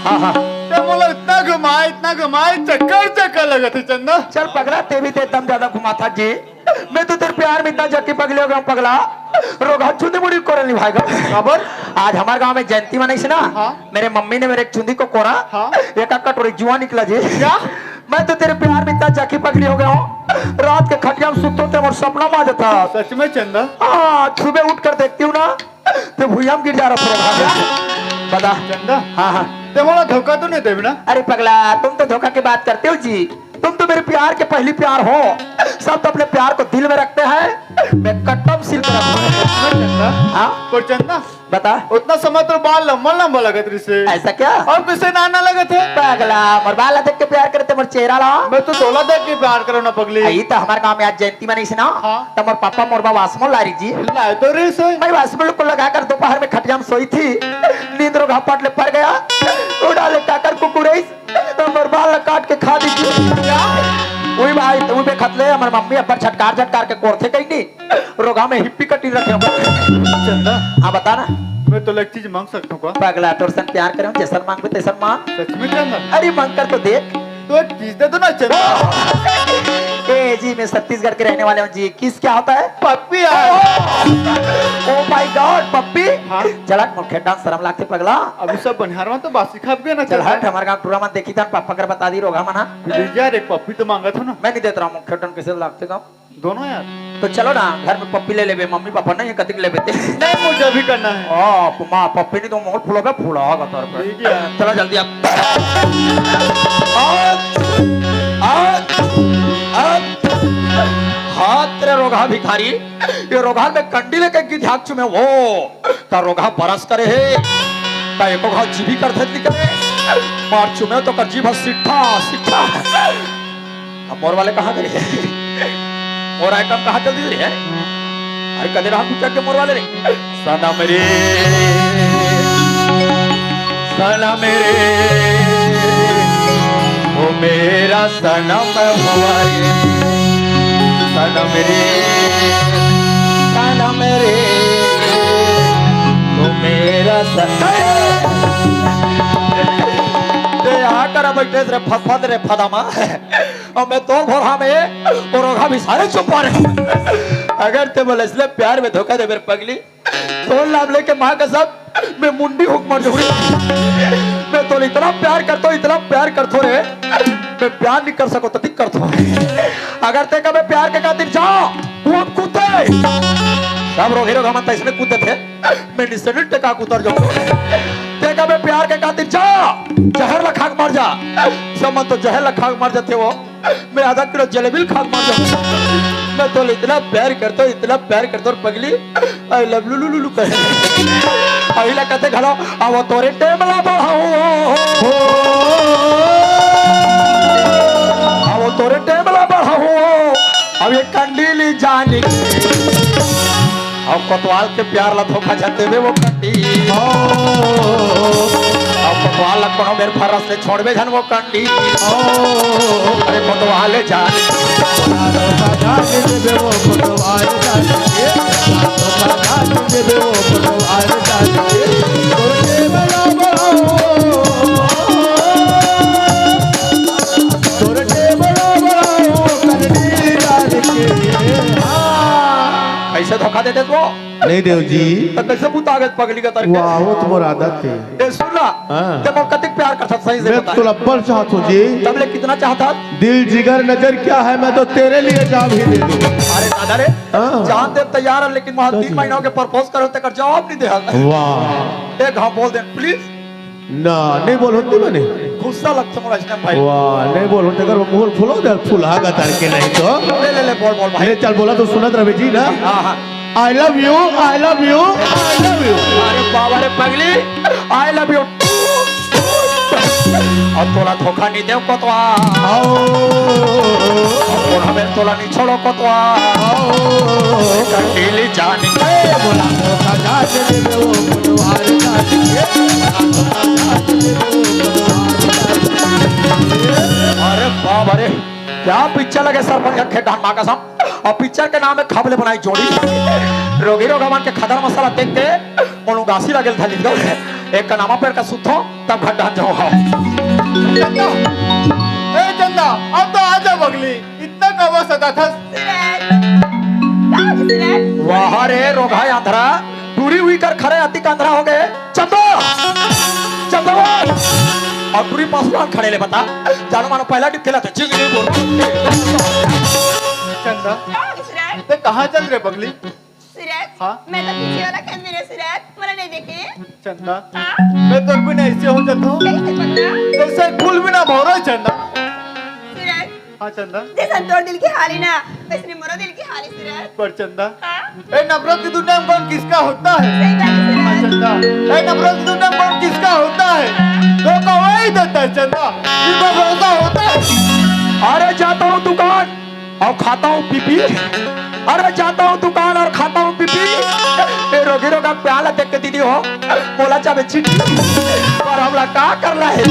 हाँ, हाँ। ते मोला इतना घुमाए, इतना घुमाए, चक्कर चक्कर लगत हे चंदा। चल पगला, ते भी ते एकदम ज्यादा घुमाथा जी। मैं तो तेरे प्यार में इतना जक्की पगली हो गया हूँ पगला। रोगहा चुंदी मुड़ी कोरल निभाएगा। काबर? आज हमारे गांव में जयंती मनाइस ना, हाँ। मेरे मम्मी ने मेरे एक चुंदी को कोरा, हाँ। एक कटोरी जुआ निकला जी। क्या? मैं तो तेरे प्यार में इतना जक्की पगली हो गया हूँ। रात के खटिया में सुतो ते मोर सपना मा जाथा। सच में चंदा? हाँ, सुबह उठ कर देखती हूँ ना, ते भुइयां में गिर जा रहा था। बता। चंदा? हाँ, हाँ। ते मोला धोखा तो नहीं देबे ना? अरे पगला, तुम तो धोखा की बात करते हो जी। तुम तो मेरे प्यार के पहली प्यार हो। सब तो अपने प्यार को दिल में रखते हैं, मैं कट्टम सिल कर रखूंगा। चंदा? हाँ? कोई चंदा? बता। उतना समय तो बाल लंबा लंबा लगत रिसे। ऐसा क्या? अब किसे नाना लगत हे? पगला, मोर बाल ला देख के प्यार करते, मोर चेहरा ला। मैं तो तोला देख के प्यार करो ना पगली। आई तो हमारे गांव में आज जयंती मनीस ना। हाँ। तो मोर पापा मोर बा वासमो लारी जी। लाए तो रिसे। मैं वासमो को लगा कर दोपहर में खटिया में सोई थी, नींद रोगा पट ले पड़ गया। उड़ा ले काकर कुकुरेस, तो मोर बाल ला काट के खा दी जी। क्या? वही भाई, तू बे खतले, हमार मम्मी अब्बर झटकार झटकार के कोरथे कहीं नहीं। रोगा में हिप्पी कटिंग रखे हो। चंदा, हाँ, बता ना। मैं तो एक चीज मांग सकता हूँ का? पगला, तोर सन प्यार करे, जैसन मांगबे तैसन मांग। सच में चंदा? अरे, मांग कर तो देख। तो एक चीज दे दो ना चंदा। ए जी, मैं छत्तीसगढ़ के रहने वाले हूँ जी। किस क्या होता है? पप्पी यार। Oh my God, पप्पी। हाँ। चल हट, मुखेटा शर्म लागथे पगला। अभी सब बनिहारवा तो बासी खा गए ना चल चंदा। हट, हमारे गांव टूरा मन देखी था, पापा कर बता दी रोगा मना। यार, एक पप्पी तो मांगा था ना। मैं नहीं देता रहा हूँ, मुखेटन कैसे लागथे गाँव। दोनों यार। तो चलो ना, घर में पप्पी ले लेबे, मम्मी पापा नहीं है, कतिक लेबे ते। नहीं, मुझे भी करना है। ओ, प-, माँ, पप्पी नहीं तो मोर फुलोगे, फुला होगा तोर पे। ठीक है। चलो जल्दी आप। आज, आज, आज। हाथ तेरे रोगहा भिखारी, ये रोगहा में कंडी लेके गिद्धाक चुमे वो, का रोगहा बरस करे है, का एको घाव जीभी कर धरती करे, मार चुमे तो कर जीभ सिट्ठा, सिट्ठा। अब मोर वाले कहाँ गए? मोर आइटम कहाँ चल दी रे? अरे कदे रहा कुछ के मोर वाले रे। सनम रे, सनम रे, वो मेरा सनम हुआ रे। सनम रे, सनम रे, वो मेरा सनम। ते यहाँ कर बैठे रे फफद रे फदामा। और मैं तो भोरा में, और रोगहा भी सारे चुप रहे। अगर ते बोले इसलिए प्यार में धोखा दे मेरे पगली, तोर लाभ लेके माँ कसम, मैं मुंडी हुक मर जाऊंगी। मैं तो इतना प्यार करता हूँ, इतना प्यार करता हूँ रे, मैं प्यार नहीं कर सको तो दिक करता हूँ। अगर ते कबे प्यार के खातिर जा, कूद कूदे। सब रोगी रोगा मन तो इसमें कूदे थे, मैं निसने टेका उतर जाऊंगा। ते कबे प्यार के खातिर जा, जहर ला खा के मर जा। सब मन तो जहर ला खा के मर जाते हो, मैं आधा किलो जलेबी खा के मर जाऊँ। मैं तो इतना प्यार करता हूँ, इतना प्यार करता हूँ पगली, आई लव लू लू लू लू कहे। अहिला कथे घलो, अब तोरे टेम ला बढ़ाऊँ, अब तोरे टेम ला बढ़ाऊँ, अब ये कंडीली जानी। अउ कोतवाल के प्यार ला धोखा झन देबे वो कंडी। अउ कोतवाल ला कोनो बेर फरस ले छोड़बे झन वो कंडी। अरे कोतवाल जान। तोर टेबल बड़ा बड़ा हो, कंडी डाल के। हाँ। कैसे धोखा दे देत वो? नहीं देव जी। तो कैसे बुता गए पगली का तरके? वाह, वो तो मोर आदत है। ए, सुन ना। हाँ। ते मोर कतिक प्यार कर सकत, सही से मैं बता। तो लब्बल चाहत हूँ जी। तब ले कितना चाहत हस? दिल जिगर नजर क्या है, मैं तो तेरे लिए जान भी दे दूँ। अरे दादा रे, हाँ। जान दे तैयार है, लेकिन वहाँ सच तीन में। महीनों के प्रपोज करो, तेकर जवाब नहीं दे हस। वाह। एक हाँ बोल दे, प्लीज। ना, नहीं बोल होती बने। गुस्सा लगता मोला इसने भाई। वाह, नहीं बोल होते कर वो मुंह फुलो दे, फुला का तार के नहीं तो। ले, ले, ले, बोल, बोल भाई। ले चल, बोला तो सुनत रहे जी ना। हाँ, हाँ। I love you, I love you, I love you। अरे बाबा रे पगली, I love you। अब तोला धोखा नहीं देव कोतवाल। आओ। अब तोला हमें तोला नहीं छोड़ो कोतवाल। आओ। कंडीली जान के बोला। धोखा जान देवे वो कोतवाल जान के। अरे बाप रे, क्या पिक्चर लगे सरपंच के डान माँ कसम। और पिक्चर के नाम है खबले बनाई जोड़ी। रोगी रोगा मन के खदर मसाला देख के मोनुगासी लगे धली गल। एक का नामा पेड़ का सुथो तब घर डान जाओ। हाँ। चंदा, ए चंदा, अब तो आ जा बगली। इतना कब सदा था? सिरैत। का हो सिरैत? वाह रे रोगहा अंधरा, टूरी हुई कर खरे अतिक अंधरा हो गए। चंदा, चंदा, और टूरी पास उड़ान खड़े ले बता, जानो मानो पहला डिप खेला था, चिंगड़ी बोल। चंदा, का हो सिरैत? ते कहाँ चल रहे पगली? सिरैत, हाँ? मैं तो पीछे वाला खेत में रे सिरैत, मोला नहीं देखे। चंदा, हाँ? मैं तो बिना ऐसे हो जाता हूँ। कैसे पगला? जैसे फूल बिना भौरा चंदा। सिरैत, हाँ चंदा। जैसन तोर दिल की हाली ना, वैसने मोरो दिल की हाली सिरैत। पर चंदा, हाँ? ए नफरत की दुनिया में कौन किसका होता है? सही बात है सिरैत। चंदा, ए नफरत की दुनिया में कौन किसका होता है? धोखा वही देता है चंदा, जिस पर भरोसा होता है। अरे जाता हूँ दुकान और खाता हूँ पीपी। अरे जाता हूँ दुकान और खाता हूँ पीपी। ए रोगी रोगा प्याला देख के दीदी हो, बोला जाबे चिट्ठी। पर हमला का करना है?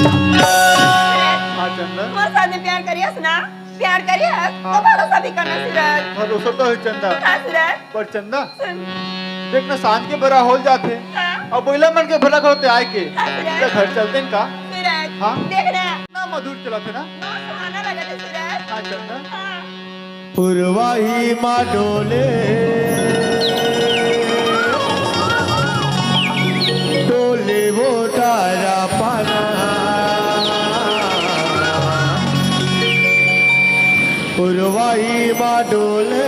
हाँ चंदा। मोर साथ में प्यार करियस ना, प्यार करियस, तो हाँ। भरोसा भी करना सूरज। भरोसा तो है चंदा। हाँ सूरज। पर चंदा, सुन। देख ना, सांझ के बेरा होल जाथे। हाँ। अब बोला मन के भला होते आए के। हाँ, सूरज। तो घर चलते हैं का? सूरज, हाँ? देख ना। ना मधुर चला थे ना? ना सुहाना लगा थे सूरज। हाँ, चंदा। हाँ। पुरवाही मा डोले, डोले वो तारा पाना। पुरवाही मा डोले,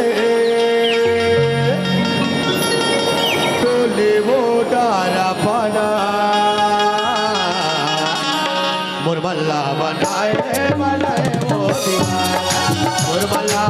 डोले वो तारा पाना। मुरमल्ला बनाए, बनाए वो दीवाना। मुरमल्ला